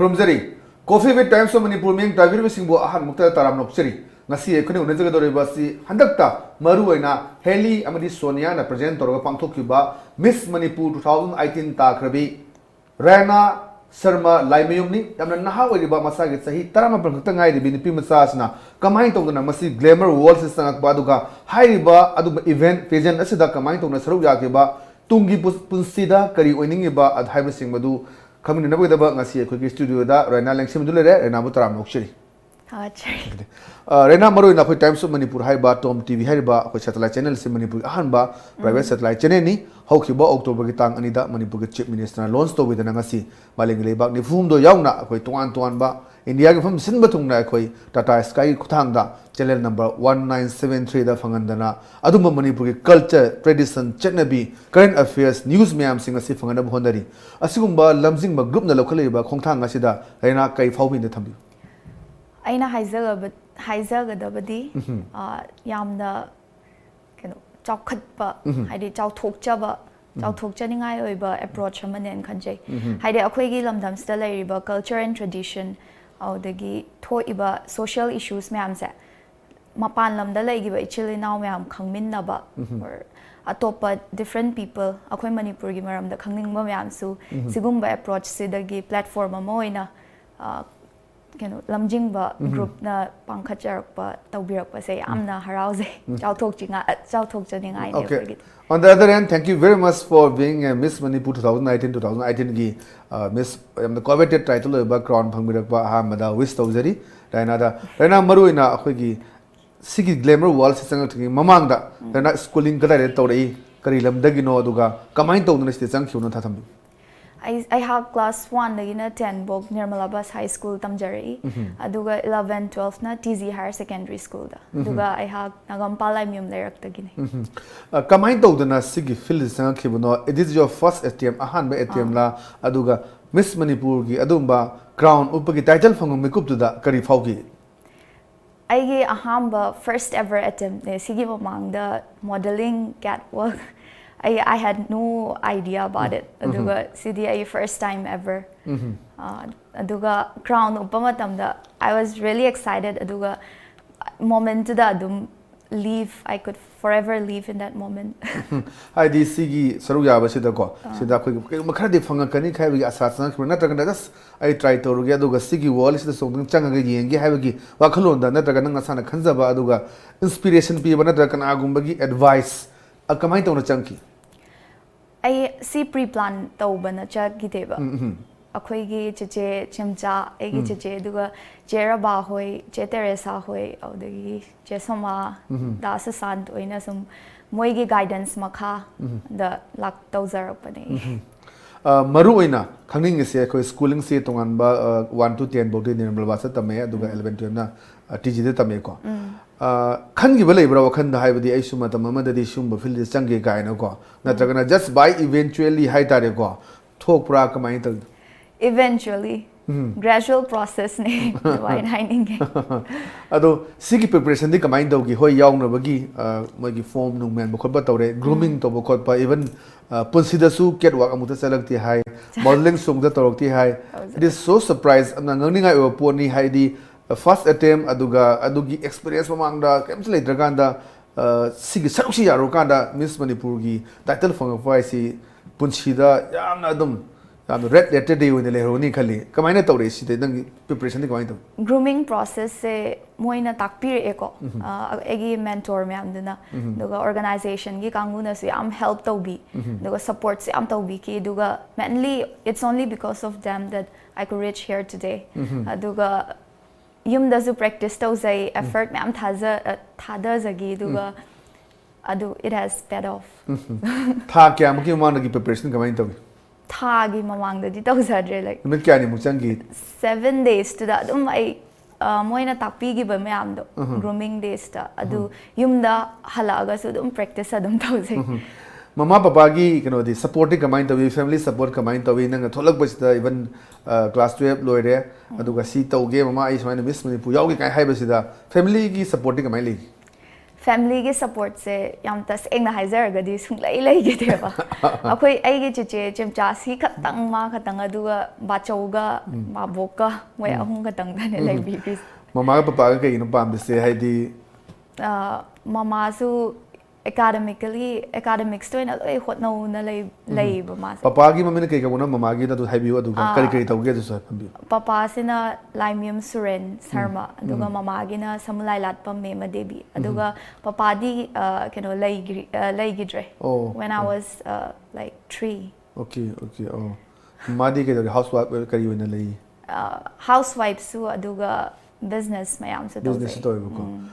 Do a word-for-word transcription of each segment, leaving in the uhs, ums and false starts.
ꯈꯨꯔꯨꯝꯖꯔꯤ꯫ Coffee with Times of Manipur ꯃꯤꯠꯌꯦꯡ ꯇꯥꯕꯤꯔꯤꯕꯁꯤꯡꯕꯨ ꯑꯍꯥꯟꯕꯃꯛꯇ ꯇꯔꯥꯝꯅ ꯑꯣꯛꯆꯔꯤ꯫ ꯉꯁꯤ ꯑꯩꯈꯣꯏꯅ ꯎꯅꯖꯒꯗꯧꯔꯤꯕ ꯑꯁꯤ ꯍꯟꯗꯛꯇ ꯃꯔꯨꯑꯣꯏꯅ ꯍꯦꯂꯤ ꯑꯃꯗꯤ ꯁꯣꯅꯤꯌꯥꯅ present ꯇꯧꯔꯒ ꯄꯥꯡꯊꯣꯛꯈꯤꯕ Miss Manipur two thousand eighteen ꯇꯥꯈ꯭ꯔꯕꯤ ꯔꯦꯅꯥ Sharma ꯂꯥꯏꯃꯌꯨꯝꯅꯤ꯫ ꯌꯥꯝꯅ ꯅꯍꯥ ꯑꯣꯏꯔꯤꯕ, ꯃꯁꯥꯒꯤ ꯆꯍꯤ ꯇꯔꯥꯃꯥꯄꯜ ꯈꯛꯇ ꯉꯥꯏꯔꯤꯕꯤ ꯅꯨꯄꯤ ꯃꯆꯥ ꯑꯁꯤꯅ ꯀꯃꯥꯏꯅ ꯇꯧꯗꯅ ꯃꯁꯤ glamour world ꯁꯤꯗ ꯆꯪꯉꯛꯄ, ꯑꯗꯨꯒ ꯍꯥꯏꯔꯤꯕ ꯑꯗꯨꯒꯨꯝꯕ event pageant ꯑꯁꯤꯗ ꯀꯃꯥꯏꯅ ꯇꯧꯗꯅ ꯁꯔꯨꯛ ꯌꯥꯈꯤꯕ, ꯇꯨꯡꯒꯤ ꯄꯨ-, ꯄꯨꯟꯁꯤꯗ ꯀꯔꯤ ꯑꯣꯏꯅꯤꯡꯉꯤꯕ ꯑꯗ ꯍꯥꯏꯕꯁꯤꯡ ꯑꯗꯨ ꯈꯪꯃꯤꯟꯅꯅꯕꯒꯤꯗꯃꯛ ꯉꯁꯤ ꯑꯩꯈꯣꯏꯒꯤ studioꯗ ꯔꯦꯅꯥ ꯂꯦꯡꯁꯤꯟꯕꯗꯨ ꯂꯩꯔꯦ꯫ ꯔꯦꯅꯥꯕꯨ ꯇꯔꯥꯝꯅ ꯑꯣꯛꯆꯔꯤ꯫ ꯊꯥꯒꯠꯆꯔꯤ꯫ ꯑ, ꯔꯦꯅꯥ, ꯃꯔꯨꯑꯣꯏꯅ ꯑꯩꯈꯣꯏ Times of Manipur ꯍꯥꯏꯕ TOM TV ꯍꯥꯏꯔꯤꯕ ꯑꯩꯈꯣꯏ satellite channel ꯑꯁꯤ ꯃꯅꯤꯄꯨꯔꯒꯤ ꯑꯍꯥꯟꯕ private satellite channelꯅꯤ꯫ ꯍꯧꯈꯤꯕ Octoberꯒꯤ ꯇꯥꯡ ꯑꯅꯤꯗ ꯃꯅꯤꯄꯨꯔꯒꯤ Chief Ministerꯅ launch ꯇꯧꯕꯤꯗꯅ ꯉꯁꯤ ꯃꯥꯂꯦꯝꯒꯤ ꯂꯩꯕꯥꯛ ꯅꯤꯐꯨ ꯍꯨꯝꯗꯣꯏ ꯌꯥꯎꯅ ꯑꯩꯈꯣꯏ ꯇꯣꯉꯥꯟ ꯇꯣꯉꯥꯟꯕ ꯏꯟꯗꯤꯌꯥꯒꯤ ꯃꯐꯝ ꯁꯤꯟꯕ ꯊꯨꯡꯅ ꯑꯩꯈꯣꯏ Tata Skyꯒꯤ ꯈꯨꯠꯊꯥꯡꯗ channel number one nine seven threeꯗ ꯐꯪꯍꯟꯗꯅ ꯑꯗꯨꯝꯕ ꯃꯅꯤꯄꯨꯔꯒꯤ culture, tradition, ꯆꯠꯅꯕꯤ, current affairs, news ꯃꯌꯥꯝꯁꯤꯡ ꯑꯁꯤ ꯐꯪꯍꯟꯅꯕ ꯍꯣꯠꯅꯔꯤ꯫ ꯑꯁꯤꯒꯨꯝꯕ ꯂꯝꯖꯤꯡꯕ groupꯅ ꯂꯧꯈꯠꯂꯛꯂꯤꯕ ꯈꯣꯡꯊꯥꯡ ꯑꯁꯤꯗ ꯔꯦꯅꯥ ꯀꯔꯤ ꯐꯥꯎꯕꯤꯅ ꯊꯝꯕꯤꯌꯨ? ꯑꯩꯅ ꯍꯥꯏꯖꯒꯕ-, ꯍꯥꯏꯖꯒꯗꯕꯗꯤ, ꯎꯝꯍꯨꯝ꯫ ꯑ, ꯌꯥꯝꯅ, ꯀꯩꯅꯣ, ꯆꯥꯎꯈꯠꯄ, ꯎꯝꯍꯨꯝ꯫ ꯍꯥꯏꯗꯤ ꯆꯥꯎꯊꯣꯛꯆꯕ, ꯎꯝꯍꯨꯝ꯫ ꯆꯥꯎꯊꯣꯛꯆꯅꯤꯡꯉꯥꯏ ꯑꯣꯏꯕ approach ꯑꯃꯅꯦꯅ ꯈꯟꯖꯩ꯫ ꯎꯝꯍꯨꯝ꯫ ꯍꯥꯏꯗꯤ ꯑꯩꯈꯣꯏꯒꯤ ꯂꯝꯗꯝꯁꯤꯗ ꯂꯩꯔꯤꯕ culture and tradition, ꯑꯗꯨꯗꯒꯤ ꯊꯣꯛꯏꯕ social issues ꯃꯌꯥꯝꯁꯦ ꯃꯄꯥꯟ ꯂꯝꯗ ꯂꯩꯈꯤꯕ ꯏꯆꯤꯜ ꯏꯅꯥꯎ ꯃꯌꯥꯝ ꯈꯪꯃꯤꯟꯅꯕ, ꯎꯝꯍꯨꯝ꯫ Or ꯑꯇꯣꯞꯄ different people ꯑꯩꯈꯣꯏ ꯃꯅꯤꯄꯨꯔꯒꯤ ꯃꯔꯝꯗ ꯈꯪꯅꯤꯡꯕ ꯃꯌꯥꯝꯁꯨ ꯎꯝꯍꯨꯝ꯫ ꯁꯤꯒꯨꯝꯕ approachꯁꯤꯗꯒꯤ platform ꯑꯃ ꯑꯣꯏꯅ, ꯑ, ꯀꯩꯅꯣ, ꯂꯝꯖꯤꯡꯕ ꯎꯝꯍꯨꯝ꯫ Groupꯅ ꯄꯥꯡꯈꯠꯆꯔꯛꯄ, ꯇꯧꯕꯤꯔꯛꯄꯁꯦ ꯎꯝ꯫ ꯌꯥꯝꯅ ꯍꯔꯥꯎꯖꯩ꯫ ꯎꯝ꯫ ꯆꯥꯎꯊꯣꯛꯆꯤꯉꯥ-, ꯆꯥꯎꯊꯣꯛꯆꯅꯤꯡꯉꯥꯏꯅꯤ Okay꯫ ꯑꯩꯈꯣꯏꯒꯤꯗꯤ꯫ On the other hand, thank you very much for being a Miss Manipur two thousand nineteen, two thousand eighteenꯒꯤ, uh, Miss, ꯌꯥꯝꯅ coveted title ꯑꯣꯏꯕ crown ꯐꯪꯕꯤꯔꯛꯄ ꯑꯍꯥꯟꯕꯗ wish ꯇꯧꯖꯔꯤ ꯔꯦꯅꯥꯗ꯫ ꯔꯦꯅꯥ, ꯃꯔꯨꯑꯣꯏꯅ ꯑꯩꯈꯣꯏꯒꯤ ꯁꯤꯒꯤ glamour worldꯁꯤ ꯆꯪꯉꯛꯇ꯭ꯔꯤꯉꯩ ꯃꯃꯥꯡꯗ ꯎꯝ꯫ ꯔꯦꯅꯥ schooling ꯀꯗꯥꯏꯗ ꯇꯧꯔꯛꯏ, ꯀꯔꯤ ꯂꯝꯗꯒꯤꯅꯣ, ꯑꯗꯨꯒ ꯀꯃꯥꯏꯅ ꯇꯧꯗꯅ ꯁꯤꯗ ꯆꯪꯈꯤꯕꯅꯣ ꯊꯥ ꯊꯝꯕꯤꯌꯨ꯫ ꯑꯩ, ꯑꯩꯍꯥꯛ class oneꯗꯒꯤꯅ ten ꯐꯥꯎ ꯅꯤꯔꯃꯂꯥ ꯕꯥꯁ High School ꯇꯝꯖꯔꯛꯏ꯫ ꯎꯝꯍꯨꯝ꯫ ꯑꯗꯨꯒ eleven, twelveꯅ TG Higher Secondary Schoolꯗ꯫ ꯎꯝꯍꯨꯝ꯫ ꯑꯗꯨꯒ ꯑꯩꯍꯥꯛ ꯅꯥꯒꯥꯃꯄꯥꯜ ꯂꯥꯏꯃꯌꯨꯝ ꯂꯩꯔꯛꯇꯒꯤꯅꯤ꯫ ꯎꯝꯍꯨꯝ꯫ ꯑ, ꯀꯃꯥꯏꯅ ꯇꯧꯗꯅ ꯁꯤꯒꯤ fieldꯁꯤ ꯆꯪꯉꯛꯈꯤꯕꯅꯣ? It is your first attempt, ꯑꯍꯥꯟꯕ ꯑꯥ꯫ Attemptꯂꯥ? ꯑꯗꯨꯒ Miss Manipurꯒꯤ ꯑꯗꯨꯒꯨꯝꯕ crown ꯎꯞꯄꯒꯤ title ꯐꯪꯕ ꯃꯤꯀꯨꯞꯇꯨꯗ ꯀꯔꯤ ꯐꯥꯎꯈꯤ? ꯑꯩꯒꯤ ꯑꯍꯥꯟꯕ first ever attemptꯅꯦ꯫ ꯁꯤꯒꯤ ꯃꯃꯥꯡꯗ modelling, catwalk, ꯑꯩ I had no idea about it. ꯑꯗꯨꯒ ꯁꯤꯗꯤ ꯑꯩ first time ever. ꯑꯗꯨꯒ crown ꯎꯞꯄ ꯃꯇꯝꯗ I was really excited. ꯑꯗꯨꯒ momentꯇꯨꯗ ꯑꯗꯨꯝ live, I could forever live in that moment. ꯍꯥꯏꯗꯤ ꯁꯤꯒꯤ ꯁꯔꯨꯛ ꯌꯥꯕꯁꯤꯗꯀꯣ, ꯁꯤꯗ ꯑꯩꯈꯣꯏꯒꯤ ꯀꯩꯒꯨꯝꯕ ꯈꯔꯗꯤ ꯐꯪꯉꯛꯀꯅꯤ ꯍꯥꯏꯕꯒꯤ ꯑꯥꯁꯥ ꯆꯪꯉꯛꯈꯤꯕ꯭ꯔꯥ, ꯅꯠꯇ꯭ꯔꯒꯅ just ꯑꯩ try ꯇꯧꯔꯨꯒꯦ ꯑꯗꯨꯒ ꯁꯤꯒꯤ worldꯁꯤꯗꯁꯨ ꯑꯃꯨꯛꯇꯪ ꯆꯪꯉꯒ ꯌꯦꯡꯒꯦ ꯍꯥꯏꯕꯒꯤ ꯋꯥꯈꯜꯂꯣꯟꯗ, ꯅꯠꯇ꯭ꯔꯒ ꯅꯪ ꯅꯁꯥꯅ ꯈꯟꯖꯕ ꯑꯗꯨꯒ inspiration ꯄꯤꯕ ꯅꯠꯇ꯭ꯔꯒ ꯀꯅꯥꯒꯨꯝꯕꯒꯤ advice, ꯑ, ꯀꯃꯥꯏꯅ ꯇꯧꯅ ꯆꯪꯈꯤ? ꯑꯩ ꯁꯤ pre plan ꯇꯧꯕꯅ ꯆꯠꯈꯤꯗꯦꯕ꯫ ꯑꯩꯈꯣꯏꯒꯤ ꯆꯦꯆꯦ ꯆꯦꯝꯆꯥ, ꯑꯩꯒꯤ ꯆꯦꯆꯦ, ꯑꯗꯨꯒ ꯆꯦ ꯔꯕꯥ ꯍꯣꯏ, ꯆꯦ ꯇꯦꯔꯦꯁꯥ ꯍꯣꯏ, ꯑꯗꯨꯗꯒꯤ ꯆꯦ ꯁꯣꯃꯥ, ꯗꯥ ꯁꯨꯁꯥꯟꯠ ꯍꯣꯏꯅ ꯁꯨꯝ ꯃꯣꯏꯒꯤ guidance ꯃꯈꯥꯗ ꯂꯥꯛ ꯇꯧꯖꯔꯛꯄꯅꯦ꯫ ꯑ, ꯃꯔꯨ ꯑꯣꯏꯅ ꯈꯪꯅꯤꯡꯉꯤꯁꯦ, ꯑꯩꯈꯣꯏ schoolingꯁꯦ ꯇꯣꯉꯥꯟꯕ, ꯑ, one to ten ꯐꯥꯎꯗꯤ ꯅꯤꯔꯃꯜ ꯕꯥꯁꯇ ꯇꯝꯃꯦ, ꯑꯗꯨꯒ eleven twelveꯅ, ꯑ, ꯇꯤ ꯖꯤꯗ ꯇꯝꯃꯦꯀꯣ꯫ ꯑ, ꯈꯟꯈꯤꯕ ꯂꯩꯕ꯭ꯔꯥ ꯋꯥꯈꯟꯗ, ꯍꯥꯏꯕꯗꯤ ꯑꯩꯁꯨ ꯃꯇꯝ ꯑꯃꯗꯗꯤ ꯁꯤꯒꯨꯝꯕ fieldꯁꯦ ꯆꯪꯒꯦ ꯀꯥꯏꯅꯀꯣ, ꯅꯠꯇ꯭ꯔꯒꯅ just by eventually ꯍꯥꯏꯇꯥꯔꯦꯀꯣ, ꯊꯣꯛꯄ꯭ꯔꯥ, ꯀꯃꯥꯏꯅ ꯇꯧꯔꯤꯅꯣ? Eventually, gradual processꯅꯦ ꯑꯗꯨꯃꯥꯏꯅ ꯍꯥꯏꯅꯤꯡꯉꯦ꯫ ꯑꯗꯣ ꯁꯤꯒꯤ preparationꯗꯤ ꯀꯃꯥꯏꯅ ꯇꯧꯒꯦ? ꯍꯣꯏ, ꯌꯥꯎꯅꯕꯒꯤ, ꯑ, ꯃꯣꯏꯒꯤ form ꯅꯨꯡ ꯃꯦꯟꯕ ꯈꯣꯠꯄ ꯇꯧꯔꯦ, grooming ꯇꯧꯕ ꯈꯣꯠꯄ, even, ꯑ, ꯄꯨꯟꯁꯤꯗꯁꯨ catwalk ꯑꯃꯨꯛꯇ ꯆꯠꯂꯛꯇꯦ ꯍꯥꯏ, modelling ꯁꯨ ꯑꯃꯨꯛꯇ ꯇꯧꯔꯛꯇꯦ ꯍꯥꯏ꯫ It is so surprise, ꯌꯥꯝꯅ ꯉꯛꯅꯤꯡꯉꯥꯏ ꯑꯣꯏꯕ ꯄꯣꯠꯅꯤ, ꯍꯥꯏꯗꯤ first attempt, ꯑꯗꯨꯒ ꯑꯗꯨꯒꯤ experience ꯃꯃꯥꯡꯗ ꯀꯩꯝꯇ ꯂꯩꯇ꯭ꯔꯀꯥꯟꯗ, ꯑ, ꯁꯤꯒꯤ ꯁꯔꯨꯛꯁꯤ ꯌꯥꯔꯨꯔꯀꯥꯟꯗ Miss ꯃꯅꯤꯄꯨꯔꯒꯤ title ꯐꯪꯉꯛꯄ ꯍꯥꯏꯁꯤ ꯄꯨꯟꯁꯤꯗ ꯌꯥꯝꯅ ꯑꯗꯨꯝ ꯌꯥꯝꯅ red letter day ꯑꯣꯏꯅ ꯂꯩꯍꯧꯔꯅꯤ ꯈꯜꯂꯤ꯫ ꯀꯃꯥꯏꯅ ꯇꯧꯔꯛꯏ ꯁꯤꯗ? ꯅꯪꯒꯤ preparationꯗꯤ ꯀꯃꯥꯏꯅ ꯇꯧꯏ? Grooming processꯁꯦ ꯃꯣꯏꯅ ꯇꯥꯛꯄꯤꯔꯛꯑꯦꯀꯣ꯫ ꯑ, ꯑꯩꯒꯤ mentor ꯃꯌꯥꯝꯗꯨꯅ, ꯑꯗꯨꯒ organizationꯒꯤ ꯀꯥꯡꯕꯨꯅꯁꯨ ꯌꯥꯝ help ꯇꯧꯕꯤ, ꯑꯗꯨꯒ supportꯁꯨ ꯌꯥꯝ ꯇꯧꯕꯤꯈꯤ꯫ ꯑꯗꯨꯒ mainly it's only because of them that I could reach here today. ꯑꯗꯨꯒ ꯌꯨꯝꯗꯁꯨ practice ꯇꯧꯖꯩ, effort ꯃꯌꯥꯝ ꯊꯥꯖ-, ꯑ, ꯊꯥꯗꯖꯈꯤ, ꯑꯗꯨꯒ ꯑꯗꯨ it has paid off. ꯊꯥ ꯀꯌꯥꯃꯨꯛꯀꯤ ꯃꯃꯥꯡꯗꯒꯤ preparation ꯀꯃꯥꯏꯅ ꯇꯧꯏ? ꯊꯥꯒꯤ ꯃꯃꯥꯡꯗꯗꯤ ꯇꯧꯖꯗ꯭ꯔꯦ, like, ꯅꯨꯃꯤꯠ ꯀꯌꯥꯅꯤꯃꯨꯛ ꯆꯪꯈꯤ? Seven daysꯇꯨꯗ ꯑꯗꯨꯝ ꯑꯩ, ꯑ, ꯃꯣꯏꯅ ꯇꯥꯛꯄꯤꯈꯤꯕ ꯃꯌꯥꯝꯗꯣ, grooming daysꯇ, ꯑꯗꯨ ꯌꯨꯝꯗ ꯍꯜꯂꯛꯑꯒꯁꯨ ꯑꯗꯨꯝ practice ꯑꯗꯨꯝ ꯇꯧꯖꯩ꯫ ꯃꯃꯥ ꯄꯄꯥꯒꯤ ꯀꯩꯅꯣꯗꯤ, supportꯇꯤ ꯀꯃꯥꯏꯅ ꯇꯧꯏ? Family support ꯀꯃꯥꯏꯅ ꯇꯧꯏ? ꯅꯪꯅ ꯊꯣꯛꯂꯛꯄꯁꯤꯗ even, ꯑ, class twelve ꯂꯣꯏꯔꯦ, ꯑꯗꯨꯒ ꯁꯤ ꯇꯧꯒꯦ ꯃꯃꯥ, ꯑꯩ ꯁꯨꯃꯥꯏꯅ Miss ꯃꯅꯤꯄꯨꯔ ꯌꯥꯎꯒꯦ ꯀꯥꯏꯅ ꯍꯥꯏꯕꯁꯤꯗ familyꯒꯤ supportꯇꯤ ꯀꯃꯥꯏꯅ ꯂꯩꯒꯦ? Familyꯒꯤ supportꯁꯦ ꯌꯥꯝ ꯇꯁꯦꯡꯅ ꯍꯥꯏꯖꯔꯒꯗꯤ ꯁꯨꯡꯂꯩ ꯂꯩꯈꯤꯗꯦꯕ꯫ ꯑꯩꯈꯣꯏ, ꯑꯩꯒꯤ ꯆꯤꯆꯦ ꯆꯦꯝꯆꯥꯁꯤ ꯈꯛꯇꯪ, ꯃꯥ ꯈꯛꯇꯪ, ꯑꯗꯨꯒ ꯕꯥꯆꯧꯒ ꯎꯝ꯫ ꯃꯥꯕꯣꯛꯀ ꯃꯣꯏ ꯎꯝ꯫ ꯑꯍꯨꯝ ꯈꯛꯇꯪꯗꯅꯦ ꯎꯝ꯫ ꯂꯩꯕꯤꯈ꯭ꯔꯤꯁꯦ꯫ ꯃꯃꯥꯒ ꯄꯄꯥꯒ ꯀꯩꯒꯤꯅꯣ ꯄꯥꯝꯗ꯭ꯔꯤꯁꯦ? ꯍꯥꯏꯗꯤ ꯑ, ꯃꯃꯥꯁꯨ academically, academicsꯇ ꯑꯣꯏꯅ ꯂꯣꯏ ꯍꯣꯠꯅꯧꯅ ꯂꯩ-, ꯎꯝ꯫ ꯂꯩꯌꯦꯕ ꯃꯥꯁꯦ꯫ ꯄꯄꯥꯒꯤ ꯃꯃꯤꯡꯅ ꯀꯩ ꯀꯧꯕꯅꯣ? ꯃꯃꯥꯒꯤꯗ ꯑꯗꯨ ꯍꯥꯏꯕꯤꯌꯨ, ꯑꯗꯨꯒ ꯑꯥ꯫ ꯀꯔꯤ ꯀꯔꯤ ꯇꯧꯒꯦ ꯑꯗꯨꯁꯨ ꯍꯥꯏꯕꯤꯌꯨ꯫ ꯄꯄꯥꯁꯤꯅ ꯂꯥꯏꯃꯌꯨꯝ ꯁꯨꯔꯦꯟ ꯁꯔꯃ, ꯎꯝ꯫ ꯑꯗꯨꯒ ꯎꯝ꯫ ꯃꯃꯥꯒꯤꯅ ꯁꯃꯨꯂꯥꯏꯂꯥꯠꯄꯝ ꯃꯦꯃ ꯗꯦꯕꯤ꯫ ꯎꯝ꯫ ꯑꯗꯨꯒ ꯄꯄꯥꯗꯤ, ꯑ, ꯀꯩꯅꯣ ꯂꯩꯒ꯭ꯔꯤ-, ꯑ, ꯂꯩꯒꯤꯗ꯭ꯔꯦ꯫ ꯑꯣ, when I ꯑꯣ꯫ was, uh, like, three꯫ Okay, okay, ꯑꯣ꯫ ꯃꯥꯗꯤ ꯀꯩꯗꯧꯔꯤ? Housewife ꯑꯣꯏ-, ꯀꯔꯤ ꯑꯣꯏꯅ ꯂꯩ? ꯑ, housewife ꯁꯨ, ꯑꯗꯨꯒ business ꯃꯌꯥꯝꯁꯨ ꯇꯧꯖꯩ꯫ Business ꯁꯨ ꯇꯧꯋꯦꯕꯀꯣ꯫ ꯎꯝ꯫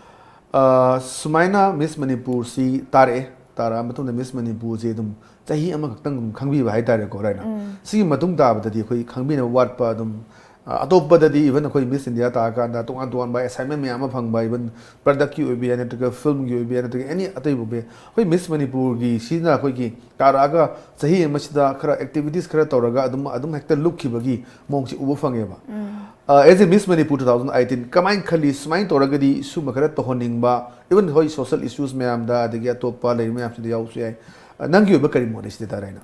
ꯑ, ꯁꯨꯃꯥꯏꯅ Miss ꯃꯅꯤꯄꯨꯔꯁꯤ ꯇꯥꯔꯛꯑꯦ, ꯇꯥꯔꯛꯑ ꯃꯇꯨꯡꯗ Miss ꯃꯅꯤꯄꯨꯔꯁꯤ ꯑꯗꯨꯝ ꯆꯍꯤ ꯑꯃꯈꯛꯇꯪ ꯑꯗꯨꯝ ꯈꯪꯕꯤꯕ ꯍꯥꯏꯇꯥꯔꯦꯀꯣ, ꯔꯥꯏꯅꯥ꯫ ꯎꯝ꯫ ꯁꯤꯒꯤ ꯃꯇꯨꯡ ꯇꯥꯕꯗꯗꯤ ꯑꯩꯈꯣꯏ ꯈꯪꯕꯤꯅꯕ ꯋꯥꯠꯄ ꯑꯗꯨꯝ, ꯑ, ꯑꯇꯣꯞꯄꯗꯗꯤ even ꯑꯩꯈꯣꯏ Miss India ꯇꯥꯔꯀꯥꯟꯗ ꯇꯣꯉꯥꯟ ꯇꯣꯉꯥꯟꯕ assignment ꯃꯌꯥꯝ ꯑꯃ ꯐꯪꯕ, even product ꯀꯤ ꯑꯣꯏꯕ ꯌꯥꯏ, ꯅꯠꯇ꯭ꯔꯒ film ꯒꯤ ꯑꯣꯏꯕ ꯌꯥꯏ, ꯅꯠꯇ꯭ꯔꯒ any ꯑꯇꯩ ꯑꯣꯏꯕ ꯌꯥꯏ꯫ ꯑꯩꯈꯣꯏ Miss ꯃꯅꯤꯄꯨꯔꯒꯤ ꯁꯤꯅ ꯑꯩꯈꯣꯏꯒꯤ ꯇꯥꯔꯛꯑꯒ ꯆꯍꯤ ꯑꯃꯁꯤꯗ ꯈꯔ activities ꯈꯔ ꯇꯧꯔꯒ ꯑꯗꯨꯝ, ꯑꯗꯨꯝ ꯍꯦꯛꯇ ꯂꯨꯞꯈꯤꯕꯒꯤ ꯃꯑꯣꯡꯁꯤ ꯎꯕ ꯐꯪꯉꯦꯕ꯫ ꯎꯝ꯫ ꯑ, as a Miss Manipur two thousand eighteen, ꯀꯃꯥꯏꯅ ꯈꯜꯂꯤ? ꯁꯨꯃꯥꯏꯅ ꯇꯧꯔꯒꯗꯤ ꯁꯨꯝꯕ ꯈꯔ ꯇꯧꯍꯟꯅꯤꯡꯕ, even ꯍꯣꯏ social issues ꯃꯌꯥꯝꯗ, ꯑꯗꯒꯤ ꯑꯇꯣꯞꯄ ꯂꯩꯔꯤꯕ ꯃꯌꯥꯝꯁꯤꯗ ꯌꯥꯎꯕꯁꯨ ꯌꯥꯏ꯫ ꯑ, ꯅꯪꯒꯤ ꯑꯣꯏꯕ ꯀꯔꯤ ꯃꯣꯠ ꯂꯩ ꯁꯤꯗ, ꯔꯥꯏꯅꯥ?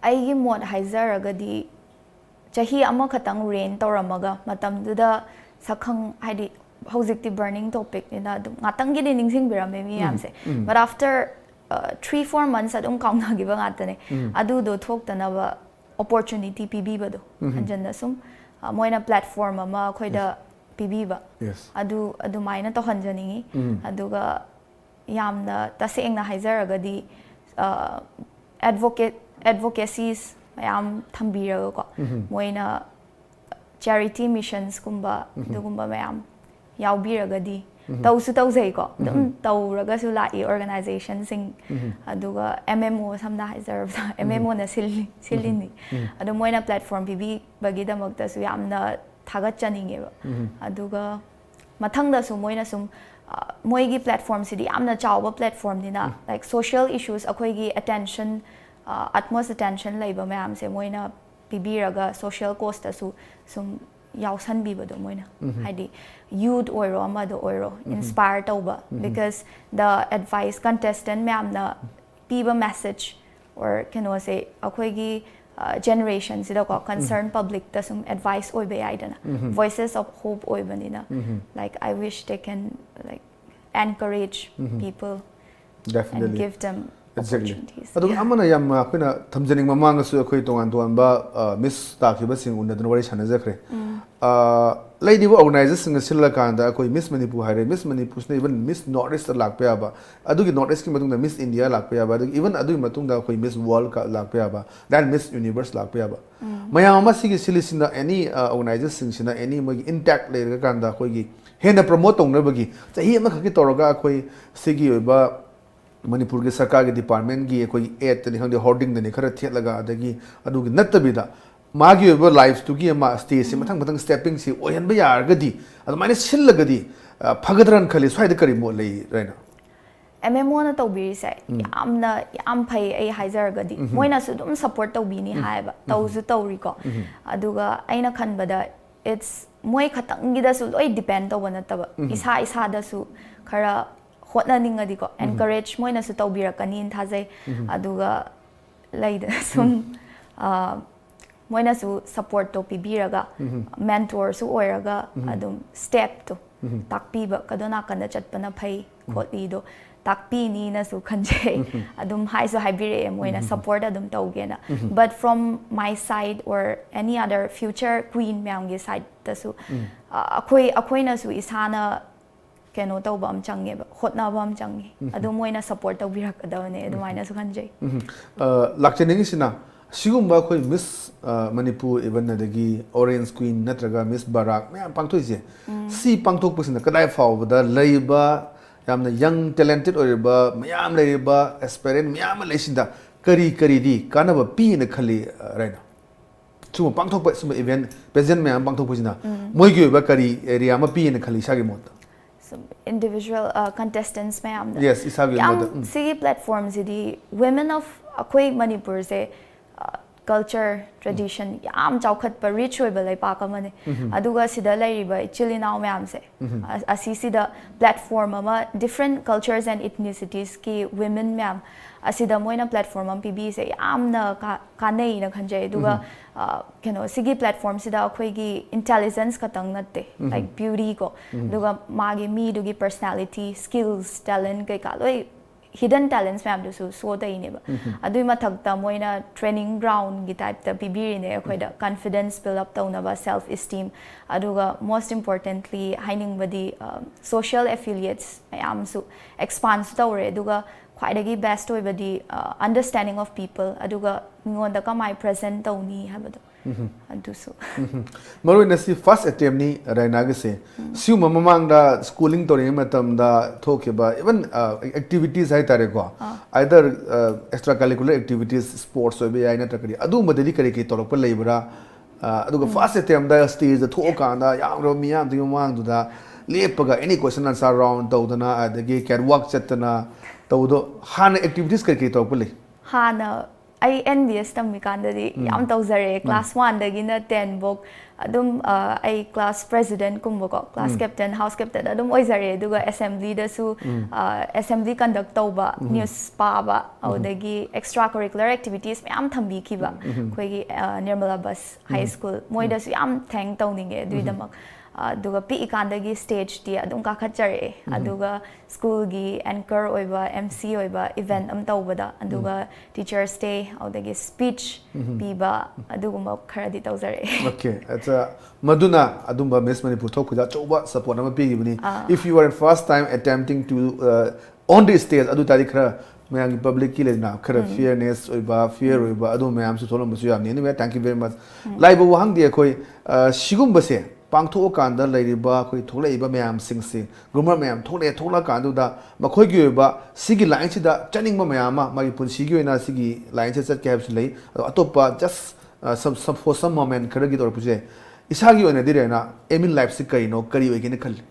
ꯑꯩꯒꯤ ꯃꯣꯠ ꯍꯥꯏꯖꯔꯒꯗꯤ, ꯆꯍꯤ ꯑꯃꯈꯛꯇꯪ reign ꯇꯧꯔꯝꯃꯒ, ꯃꯇꯝꯗꯨꯗ ꯁꯛꯈꯪ, ꯍꯥꯏꯗꯤ, ꯍꯧꯖꯤꯛꯇꯤ burning topic ꯅꯤꯅ ꯑꯗꯨꯝ ꯉꯥꯛꯇꯪꯒꯤꯗꯤ ꯅꯤꯡꯁꯤꯡꯕꯤꯔꯝꯃꯦ ꯃꯤ ꯎꯝ, ꯃꯌꯥꯝꯁꯦ꯫ ꯎꯝ꯫ But after, uh, three, four months ꯑꯗꯨꯝ ꯀꯥꯎꯅꯈꯤꯕ ꯉꯥꯛꯇꯅꯦ꯫ ꯎꯝ꯫ ꯑꯗꯨꯗꯣ ꯊꯣꯛꯇꯅꯕ opportunity ꯄꯤꯕꯤꯕꯗꯣ, ꯎꯝ꯫ ꯍꯟꯖꯟꯅ ꯁꯨꯝ, ꯑ, ꯃꯣꯏꯅ platform ꯑꯃ ꯑꯩꯈꯣꯏꯗ Yes. ꯄꯤꯕꯤꯕ, Yes. ꯑꯗꯨ ꯑꯗꯨꯃꯥꯏꯅ ꯇꯧꯍꯟꯖꯅꯤꯡꯉꯤ꯫ ꯎꯝ꯫ ꯑꯗꯨꯒ ꯌꯥꯝꯅ ꯇꯁꯦꯡꯅ ꯍꯥꯏꯖꯔꯒꯗꯤ, ꯑ, advocate-, advocacies ꯃꯌꯥꯝ ꯊꯝꯕꯤꯔꯒꯀꯣ, ꯎꯝ꯫ ꯃꯣꯏꯅ charity missions ꯀꯨꯝꯕ, ꯎꯝ꯫ ꯑꯗꯨꯒꯨꯝꯕ ꯃꯌꯥꯝ ꯌꯥꯎꯕꯤꯔꯒꯗꯤ, ꯎꯝ꯫ ꯇꯧꯁꯨ ꯇꯧꯖꯩꯀꯣ, ꯑꯗꯨꯝ ꯎꯝ꯫ ꯇꯧꯔꯒꯁꯨ ꯂꯥꯛꯏ organization ꯁꯤꯡ꯫ ꯎꯝ꯫ ꯑꯗꯨꯒ M M O, ꯁꯝꯅ ꯍꯥꯏꯖꯔꯕꯗ, ꯎꯝ꯫ M M O ꯅ ꯁꯤꯜꯂꯤ-, ꯁꯤꯜꯂꯤꯅꯤ꯫ ꯎꯝ꯫ ꯑꯗꯣ ꯃꯣꯏꯅ platform ꯄꯤꯕꯤꯕꯒꯤꯗꯃꯛꯇꯁꯨ ꯌꯥꯝꯅ ꯊꯥꯒꯠꯆꯅꯤꯡꯉꯦꯕ꯫ ꯎꯝ꯫ ꯑꯗꯨꯒ ꯃꯊꯪꯗꯁꯨ ꯃꯣꯏꯅ ꯁꯨꯝ, ꯑ, ꯃꯣꯏꯒꯤ platform ꯁꯤꯗꯤ ꯌꯥꯝꯅ ꯆꯥꯎꯕ platform ꯅꯤꯅ, ꯎꯝ꯫ Like, social issues, ꯑꯩꯈꯣꯏꯒꯤ attention, ꯑ, utmost attention ꯂꯩꯕ ꯃꯌꯥꯝꯁꯦ ꯃꯣꯏꯅ ꯄꯤꯕꯤꯔꯒ, social cause ꯇꯁꯨ ꯁꯨꯝ ꯌꯥꯎꯁꯟꯕꯤꯕꯗꯣ ꯃꯣꯏꯅ, ꯍꯥꯏꯗꯤ youth ꯑꯣꯏꯔꯣ ꯑꯃꯗ ꯑꯣꯏꯔꯣ, inspire ꯇꯧꯕ, because the advice contestant ꯃꯌꯥꯝꯅ ꯄꯤꯕ message or ꯀꯩꯅꯣꯁꯦ ꯑꯩꯈꯣꯏꯒꯤ generationꯁꯤꯗꯀꯣ, concern publicꯇ ꯁꯨꯝ advice ꯑꯣꯏꯕ ꯌꯥꯏꯗꯅ, voices of hope ꯑꯣꯏꯕꯅꯤꯅ, like, I wish they can, like, encourage people and Definitely. Give them Exactly. Opportunities. ꯑꯗꯨꯒ Yeah. ꯑꯃꯅ ꯌꯥꯝ ꯑꯩꯈꯣꯏꯅ ꯊꯝꯖꯅꯤꯡꯕ ꯃꯃꯥꯡꯗꯁꯨ ꯑꯩꯈꯣꯏ ꯇꯣꯉꯥꯟ ꯇꯣꯉꯥꯟꯕ ꯃꯤꯁ ꯇꯥꯈꯤꯕꯁꯤꯡ ꯎꯅꯗꯨꯅ ꯋꯥꯔꯤ ꯁꯥꯟꯅꯖꯈ꯭ꯔꯦ. ꯑ, ꯂꯩꯔꯤꯕ organizerꯁꯤꯡꯅ ꯁꯤꯜꯂꯀꯥꯟꯗ ꯑꯩꯈꯣꯏ ꯃꯤꯁ ꯃꯅꯤꯄꯨꯔ ꯍꯥꯏꯔꯦ, ꯃꯤꯁ ꯃꯅꯤꯄꯨꯔꯁꯤꯅ even ꯃꯤꯁ ꯅꯣꯔꯠ ꯏꯁꯇ ꯂꯥꯛꯄ ꯌꯥꯕ, ꯑꯗꯨꯒꯤ ꯅꯣꯔꯠ ꯏꯁꯀꯤ ꯃꯇꯨꯡꯗ ꯃꯤꯁ ꯏꯟꯗꯤꯌꯥ ꯂꯥꯛꯄ ꯌꯥꯕ, ꯑꯗꯨꯒ even ꯑꯗꯨꯒꯤ ꯃꯇꯨꯡꯗ ꯑꯩꯈꯣꯏ ꯃꯤꯁ ꯋꯥꯔꯜ ꯂꯥꯛꯄ ꯌꯥꯕ, then ꯃꯤꯁ ꯌꯨꯅꯤꯚꯔꯁ ꯂꯥꯛꯄ ꯌꯥꯕ. ꯃꯌꯥꯝ ꯑꯃ ꯁꯤꯒꯤ ꯁꯤꯜꯂꯤꯁꯤꯅ any organizerꯁꯤꯡꯁꯤꯅ any ꯃꯣꯏꯒꯤ intact ꯂꯩꯔꯀꯥꯟꯗ ꯑꯩꯈꯣꯏꯒꯤ ꯍꯦꯟꯅ promote ꯇꯧꯅꯕꯒꯤ ꯆꯍꯤ ꯑꯃꯈꯛꯀꯤ ꯇꯧꯔꯒ ꯑꯩꯈꯣꯏ ꯁꯤꯒꯤ ꯑꯣꯏꯕ ꯃꯅꯤꯄꯨꯔꯒꯤ ꯁꯔꯀꯥꯔꯒꯤ departmentꯀꯤ ꯑꯩꯈꯣꯏꯒꯤ adꯇꯅꯤ ꯈꯪꯗꯦ, hoardingꯗꯅꯤ ꯈꯔ ꯊꯦꯠꯂꯒ, ꯑꯗꯒꯤ ꯑꯗꯨꯒꯤ ꯅꯠꯇꯕꯤꯗ ꯃꯥꯒꯤ ꯑꯣꯏꯕ lifeꯇꯨꯒꯤ ꯑꯃ stageꯁꯤ ꯃꯊꯪ ꯃꯊꯪ steppingꯁꯤ ꯑꯣꯏꯍꯟꯕ ꯌꯥꯔꯒꯗꯤ, ꯑꯗꯨꯃꯥꯏꯅ ꯁꯤꯜꯂꯒꯗꯤ ꯑ, ꯐꯒꯗ꯭ꯔꯅ ꯈꯜꯂꯤ꯫ ꯁ꯭ꯋꯥꯏꯗ ꯀꯔꯤ ꯃꯣꯠ ꯂꯩ, ꯔꯩꯅꯥ? MMOꯅ ꯇꯧꯕꯤꯔꯤꯁꯦ ꯌꯥꯝꯅ ꯌꯥꯝ ꯐꯩ꯫ ꯑꯩ ꯍꯥꯏꯖꯔꯒꯗꯤ ꯃꯣꯏꯅꯁꯨ ꯑꯗꯨꯝ support ꯇꯧꯕꯤꯅꯤ ꯍꯥꯏꯌꯦꯕ, ꯇꯧꯁꯨ ꯇꯧꯔꯤꯀꯣ꯫ ꯑꯗꯨꯒ ꯑꯩꯅ ꯈꯟꯕꯗ it's ꯃꯣꯏ ꯈꯛꯇꯪꯒꯤꯗꯁꯨ ꯂꯣꯏ depend ꯇꯧꯕ ꯅꯠꯇꯕ, ꯏꯁꯥ ꯏꯁꯥꯗꯁꯨ ꯈꯔ ꯍꯣꯠꯅꯅꯤꯡꯉꯗꯤꯀꯣ, encourage ꯃꯣꯏꯅꯁꯨ ꯇꯧꯕꯤꯔꯛꯀꯅꯤꯅ ꯊꯥꯖꯩ꯫ ꯑꯗꯨꯒ ꯂꯩꯗꯅ ꯁꯨꯝ ꯑ, ꯃꯣꯏꯅꯁꯨ supportꯇꯣ ꯄꯤꯕꯤꯔꯒ, mentorꯁꯨ ꯑꯣꯏꯔꯒ, ꯑꯗꯨꯝ stepꯇꯣ ꯇꯥꯛꯄꯤꯕ, ꯀꯗꯣ ꯅꯥꯀꯟꯗ ꯆꯠꯄꯅ ꯐꯩ ꯈꯣꯠꯂꯤꯗꯣ ꯇꯥꯛꯄꯤꯅꯤꯅꯁꯨ ꯈꯟꯖꯩ꯫ ꯑꯗꯨꯝ ꯍꯥꯏꯁꯨ ꯍꯥꯏꯕꯤꯔꯛꯑꯦ, ꯃꯣꯏꯅ support ꯑꯗꯨꯝ ꯇꯧꯒꯦꯅ꯫ But from my side or any other future queen ꯃꯌꯥꯝꯒꯤ sideꯇꯁꯨ, ꯑ, ꯑꯩꯈꯣꯏ ꯑꯩꯈꯣꯏꯅꯁꯨ ꯏꯁꯥꯅ ꯀꯩꯅꯣ ꯇꯧꯕ ꯑꯃ ꯆꯪꯉꯦꯕ, ꯍꯣꯠꯅꯕ ꯑꯃ ꯆꯪꯉꯦ꯫ ꯑꯗꯨ ꯃꯣꯏꯅ support ꯇꯧꯕꯤꯔꯛꯀꯗꯕꯅꯦ ꯑꯗꯨꯃꯥꯏꯅꯁꯨ ꯈꯟꯖꯩ꯫ ꯑ, ꯂꯥꯛꯆꯅꯤꯡꯉꯤꯁꯤꯅ ꯁꯤꯒꯨꯝꯕ ꯑꯩꯈꯣꯏ ꯃꯤꯁ, ꯑ, ꯃꯅꯤꯄꯨꯔ even ꯑꯗꯒꯤ ꯑꯣꯔꯦꯟꯖ ꯀ꯭ꯋꯤꯟ ꯅꯠꯇ꯭ꯔꯒ ꯃꯤꯁ ꯕꯔꯥꯛ ꯃꯌꯥꯝ ꯄꯥꯡꯊꯣꯛꯏꯁꯦ, ꯁꯤ ꯄꯥꯡꯊꯣꯛꯄꯁꯤꯅ ꯀꯗꯥꯏ ꯐꯥꯎꯕꯗ ꯂꯩꯕ ꯌꯥꯝꯅ young talented ꯑꯣꯏꯔꯤꯕ ꯃꯌꯥꯝ ꯂꯩꯔꯤꯕ aspirant ꯃꯌꯥꯝ ꯑꯃ ꯂꯩꯁꯤꯗ ꯀꯔꯤ ꯀꯔꯤꯗꯤ ꯀꯥꯟꯅꯕ ꯄꯤꯅ ꯈꯜꯂꯤ, ꯑ, ꯔꯩꯅꯥ? ꯁꯨꯝꯕ ꯄꯥꯡꯊꯣꯛꯄ, ꯁꯨꯝꯕ event pageant ꯃꯌꯥꯝ ꯄꯥꯡꯊꯣꯛꯄꯁꯤꯅ ꯃꯣꯏꯒꯤ ꯑꯣꯏꯕ ꯀꯔꯤ area ꯑꯃ ꯄꯤꯅ ꯈꯜꯂꯤ ꯏꯁꯥꯒꯤ ꯃꯣꯠꯇ? Some individual uh, contestants ꯃꯌꯥꯝꯗ Yes, ꯏꯁꯥꯒꯤ ꯌꯥꯝ ꯃꯣꯠꯇ, ꯎꯝ꯫ ꯁꯤꯒꯤ platformꯁꯤꯗꯤ women of ꯑꯩꯈꯣꯏ ꯃꯅꯤꯄꯨꯔꯁꯦ, ꯑ, culture, tradition ꯌꯥꯝ ꯆꯥꯎꯈꯠꯄ, rich ꯑꯣꯏꯕ ꯂꯩꯄꯥꯛ ꯑꯃꯅꯤ꯫ ꯑꯗꯨꯒ ꯁꯤꯗ ꯂꯩꯔꯤꯕ ꯏꯆꯤꯜ ꯏꯅꯥꯎ ꯃꯌꯥꯝꯁꯦ, ꯑ- ꯑꯁꯤꯁꯤꯗ platform ꯑꯃ, different cultures and ethnicities ꯀꯤ women ꯃꯌꯥꯝ ꯑꯁꯤꯗ ꯃꯣꯏꯅ platform ꯑꯃ ꯄꯤꯕꯤꯁꯦ ꯌꯥꯝꯅ ꯀꯥ- ꯀꯥꯟꯅꯩꯅ ꯈꯟꯖꯩ꯫ ꯑꯗꯨꯒ ꯑ, ꯀꯩꯅꯣ, ꯁꯤꯒꯤ platform ꯁꯤꯗ ꯑꯩꯈꯣꯏꯒꯤ intelligence ꯈꯛꯇꯪ ꯅꯠꯇꯦ, like beauty ꯀꯣ, ꯑꯗꯨꯒ ꯃꯥꯒꯤ ꯃꯤꯗꯨꯒꯤ personality, skills, talent ꯀꯩꯀꯥ ꯂꯣꯏ, hidden talents ꯃꯌꯥꯝꯗꯨꯁꯨ show ꯇꯧꯔꯤꯅꯦꯕ꯫ ꯑꯗꯨꯏ ꯃꯊꯛꯇ ꯃꯣꯏꯅ training ground ꯒꯤ type ꯇ ꯄꯤꯕꯤꯔꯤꯅꯦ ꯑꯩꯈꯣꯏꯗ, confidence build up ꯇꯧꯅꯕ, self esteem, ꯑꯗꯨꯒ most importantly ꯍꯥꯏꯅꯤꯡꯕꯗꯤ, ꯑ, social affiliates ꯃꯌꯥꯝꯁꯨ expand ꯁꯨ ꯇꯧꯔꯦ꯫ ꯑꯗꯨꯒ ꯈ꯭ꯋꯥꯏꯗꯒꯤ best ꯑꯣꯏꯕꯗꯤ, ꯑ, understanding of people, ꯑꯗꯨꯒ ꯃꯤꯉꯣꯟꯗ ꯀꯃꯥꯏ present ꯇꯧꯅꯤ ꯍꯥꯏꯕꯗꯣ, ꯑꯗꯨꯁꯨ꯫ ꯃꯔꯨꯑꯣꯏꯅ ꯁꯤ first attempt ꯅꯤ ꯔꯥꯏꯅꯥꯒꯤꯁꯦ꯫ ꯁꯤꯒꯨꯝꯕ ꯃꯃꯥꯡꯗ schooling ꯇꯧꯔꯤꯉꯩ ꯃꯇꯝꯗ ꯊꯣꯛꯈꯤꯕ, even, ꯑ, activities ꯍꯥꯏꯇꯥꯔꯦꯀꯣ, either, ꯑ, extra curricular activities, sports ꯑꯣꯏꯕ ꯌꯥꯏ, ꯅꯠꯇ꯭ꯔꯒꯗꯤ ꯑꯗꯨꯒꯨꯝꯕꯗꯗꯤ ꯀꯔꯤ ꯀꯔꯤ ꯇꯧꯔꯛꯄ ꯂꯩꯕ꯭ꯔꯥ? ꯑ, ꯑꯗꯨꯒ first attempt ꯗ stage ꯗ ꯊꯣꯛꯑꯀꯥꯟꯗ ꯌꯥꯝꯈ꯭ꯔꯕ ꯃꯤꯌꯥꯝꯗꯨꯒꯤ ꯃꯃꯥꯡꯗꯨꯗ ꯂꯦꯞꯄꯒ any question answer round ꯇꯧꯗꯅ, ꯑꯗꯒꯤ catwalk ꯆꯠꯇꯅ ꯇꯧꯕꯗꯣ, ꯍꯥꯟꯅ activities ꯀꯔꯤ ꯀꯔꯤ ꯇꯧꯔꯛꯄ ꯂꯩ? ꯍꯥꯟꯅ ꯑꯩ N B S ꯇꯝꯃꯤꯀꯥꯟꯗꯗꯤ ꯌꯥꯝ ꯇꯧꯖꯔꯛꯑꯦ꯫ Class one ꯗꯒꯤꯅ ten ꯐꯧ ꯑꯗꯨꯝ, ꯑ, ꯑꯩ class president ꯀꯨꯝꯕꯀꯣ, class captain, house captain ꯑꯗꯨꯝ ꯑꯣꯏꯖꯔꯛꯑꯦ꯫ ꯑꯗꯨꯒ assembly ꯗꯁꯨ, ꯑ, assembly conduct ꯇꯧꯕ, news ꯄꯥꯕ, ꯑꯗꯨꯗꯒꯤ extra curricular activities ꯃꯌꯥꯝ ꯊꯝꯕꯤꯈꯤꯕ ꯑꯩꯈꯣꯏꯒꯤ, ꯑ, Nirmala Bus High School, ꯃꯣꯏꯗꯁꯨ ꯌꯥꯝ thank ꯇꯧꯅꯤꯡꯉꯦ ꯑꯗꯨꯒꯤꯗꯃꯛ꯫ ꯑ, ꯑꯗꯨꯒ ꯄꯤꯛꯏꯀꯥꯟꯗꯒꯤ stage ꯇꯤ ꯑꯗꯨꯝ ꯀꯥꯈꯠꯆꯔꯛꯑꯦ꯫ ꯑꯗꯨꯒ school ꯒꯤ anchor ꯑꯣꯏꯕ, M C ꯑꯣꯏꯕ event ꯑꯃ ꯇꯧꯕꯗ, ꯑꯗꯨꯒ Teachers Day, ꯑꯗꯨꯗꯒꯤ speech ꯄꯤꯕ, ꯑꯗꯨꯒꯨꯝꯕ ꯈꯔꯗꯤ ꯇꯧꯖꯔꯛꯑꯦ꯫ Okay, ꯑꯠꯆꯥ, ꯃꯗꯨꯅ ꯑꯗꯨꯝꯕ Miss Manipur ꯊꯣꯛꯄꯗ ꯑꯆꯧꯕ support ꯑꯃ ꯄꯤꯈꯤꯕꯅꯤ꯫ If you are first time attempting to, uh, on the stage, ꯑꯗꯨ ꯇꯥꯔꯗꯤ ꯈꯔ ꯃꯌꯥꯝꯒꯤ, public ꯀꯤ ꯂꯩꯗꯅ, ꯈꯔ fearness ꯑꯣꯏꯕ, fear ꯑꯣꯏꯕ, ꯑꯗꯨ ꯃꯌꯥꯝꯁꯨ ꯊꯣꯛꯂꯝꯕꯁꯨ ꯌꯥꯝꯅꯤ꯫ Anyway, thank you very much. ꯂꯥꯏꯕ ꯋꯥꯍꯪꯗꯤ ꯑꯩꯈꯣꯏ, ꯑ, ꯁꯤꯒꯨꯝꯕꯁꯦ ꯄꯥꯡꯊꯣꯛꯑꯀꯥꯟꯗ ꯂꯩꯔꯤꯕ ꯑꯩꯈꯣꯏ ꯊꯣꯛꯂꯛꯏꯕ ꯃꯌꯥꯝꯁꯤꯡꯁꯤ, groomer ꯃꯌꯥꯝ ꯊꯣꯛꯂꯛꯑꯦ, ꯊꯣꯛꯂꯛꯑꯀꯥꯟꯗꯨꯗ ꯃꯈꯣꯏꯒꯤ ꯑꯣꯏꯕ ꯁꯤꯒꯤ line ꯁꯤꯗ ꯆꯠꯅꯤꯡꯕ ꯃꯌꯥꯝ ꯑꯃ, ꯃꯥꯒꯤ ꯄꯨꯟꯁꯤꯒꯤ ꯑꯣꯏꯅ ꯁꯤꯒꯤ line ꯁꯤꯗ ꯆꯠꯀꯦ ꯍꯥꯏꯕꯁꯨ ꯂꯩ꯫ ꯑꯗꯣ ꯑꯇꯣꯞꯄ just, ꯑ, some, some, for some moment ꯈꯔꯒꯤ ꯇꯧꯔꯛꯄꯁꯨ ꯌꯥꯏ꯫ ꯏꯁꯥꯒꯤ ꯑꯣꯏꯅꯗꯤ ꯔꯦꯅꯥ, aim in life ꯁꯤ ꯀꯔꯤꯅꯣ, ꯀꯔꯤ ꯑꯣꯏꯒꯦꯅ ꯈꯜꯂꯤ?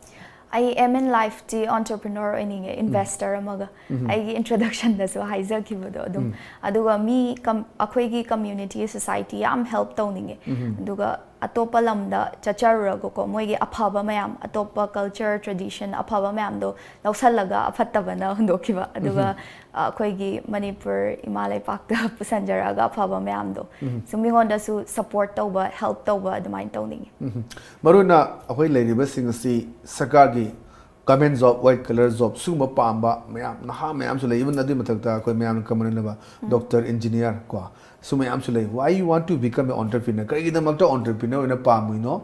ꯑꯩ ꯑꯦꯝ ꯏꯟ ꯂꯥꯏꯐꯇꯤ ꯑꯣꯟꯇꯔꯄ꯭ꯔꯤꯅꯣꯔ ꯑꯣꯏꯅꯤꯡꯉꯦ, ꯏꯟꯚꯦꯁꯇꯔ ꯑꯃꯒ꯫ ꯑꯩꯒꯤ ꯏꯟꯇ꯭ꯔꯣꯗꯛꯁꯟꯗꯁꯨ ꯍꯥꯏꯖꯈꯤꯕꯗꯣ ꯑꯗꯨꯝ꯫ ꯑꯗꯨꯒ ꯃꯤ ꯀꯝ- ꯑꯩꯈꯣꯏꯒꯤ ꯀꯝꯃ꯭ꯌꯨꯅꯤꯇꯤ, ꯁꯣꯁꯥꯏꯇꯤ ꯌꯥꯝ ꯍꯦꯜꯞ ꯇꯧꯅꯤꯡꯉꯦ꯫ ꯑꯗꯨꯒ ꯑꯇꯣꯞꯄ ꯂꯝꯗ ꯆꯠꯆꯔꯨꯔꯒꯀꯣ, ꯃꯣꯏꯒꯤ ꯑꯐꯕ ꯃꯌꯥꯝ, ꯑꯇꯣꯞꯄ ꯀꯜꯆꯔ, ꯇ꯭ꯔꯦꯗꯤꯁꯟ ꯑꯐꯕ ꯃꯌꯥꯝꯗꯣ ꯂꯧꯁꯜꯂꯒ ꯑꯐꯠꯇꯕꯅ ꯍꯨꯟꯗꯣꯛꯈꯤꯕ꯫ ꯑꯗꯨꯒ ꯑ, ꯑꯩꯈꯣꯏꯒꯤ ꯃꯅꯤꯄꯨꯔ ꯏꯃꯥ ꯂꯩꯄꯥꯛꯇ ꯄꯨꯁꯟꯖꯔꯛꯑꯒ ꯑꯐꯕ ꯃꯌꯥꯝꯗꯣ ꯁꯨꯝ ꯃꯤꯉꯣꯟꯗꯁꯨ ꯁꯄꯣꯔꯠ ꯇꯧꯕ, ꯍꯦꯜꯞ ꯇꯧꯕ ꯑꯗꯨꯃꯥꯏꯅ ꯇꯧꯅꯤꯡꯉꯤ꯫ ꯎꯝ꯫ ꯃꯔꯨ ꯑꯣꯏꯅ ꯑꯩꯈꯣꯏ ꯂꯩꯔꯤꯕꯁꯤꯡ ꯑꯁꯤ ꯁꯔꯀꯥꯔꯒꯤ government job, white colour job, ꯁꯤꯒꯨꯝꯕ ꯄꯥꯝꯕ ꯃꯌꯥꯝ, ꯅꯍꯥ ꯃꯌꯥꯝꯁꯨ ꯂꯩ꯫ ꯏꯚꯟ ꯑꯗꯨꯒꯤ ꯃꯊꯛꯇ ꯑꯩꯈꯣꯏ ꯃꯌꯥꯝꯅ ꯀꯃꯟ ꯑꯣꯏꯅꯕ ꯗꯣꯛꯇꯔ, ꯏꯟꯖꯤꯅꯤꯌꯥꯔ ꯀꯣ, ꯁꯨꯝꯕ ꯃꯌꯥꯝꯁꯨ ꯂꯩ꯫ Why you want to become an entrepreneur? ꯀꯔꯤꯒꯤꯗꯃꯛꯇ ꯑꯣꯟꯇꯔꯄ꯭ꯔꯤꯅꯔ ꯑꯣꯏꯅ ꯄꯥꯝꯃꯤꯅꯣ?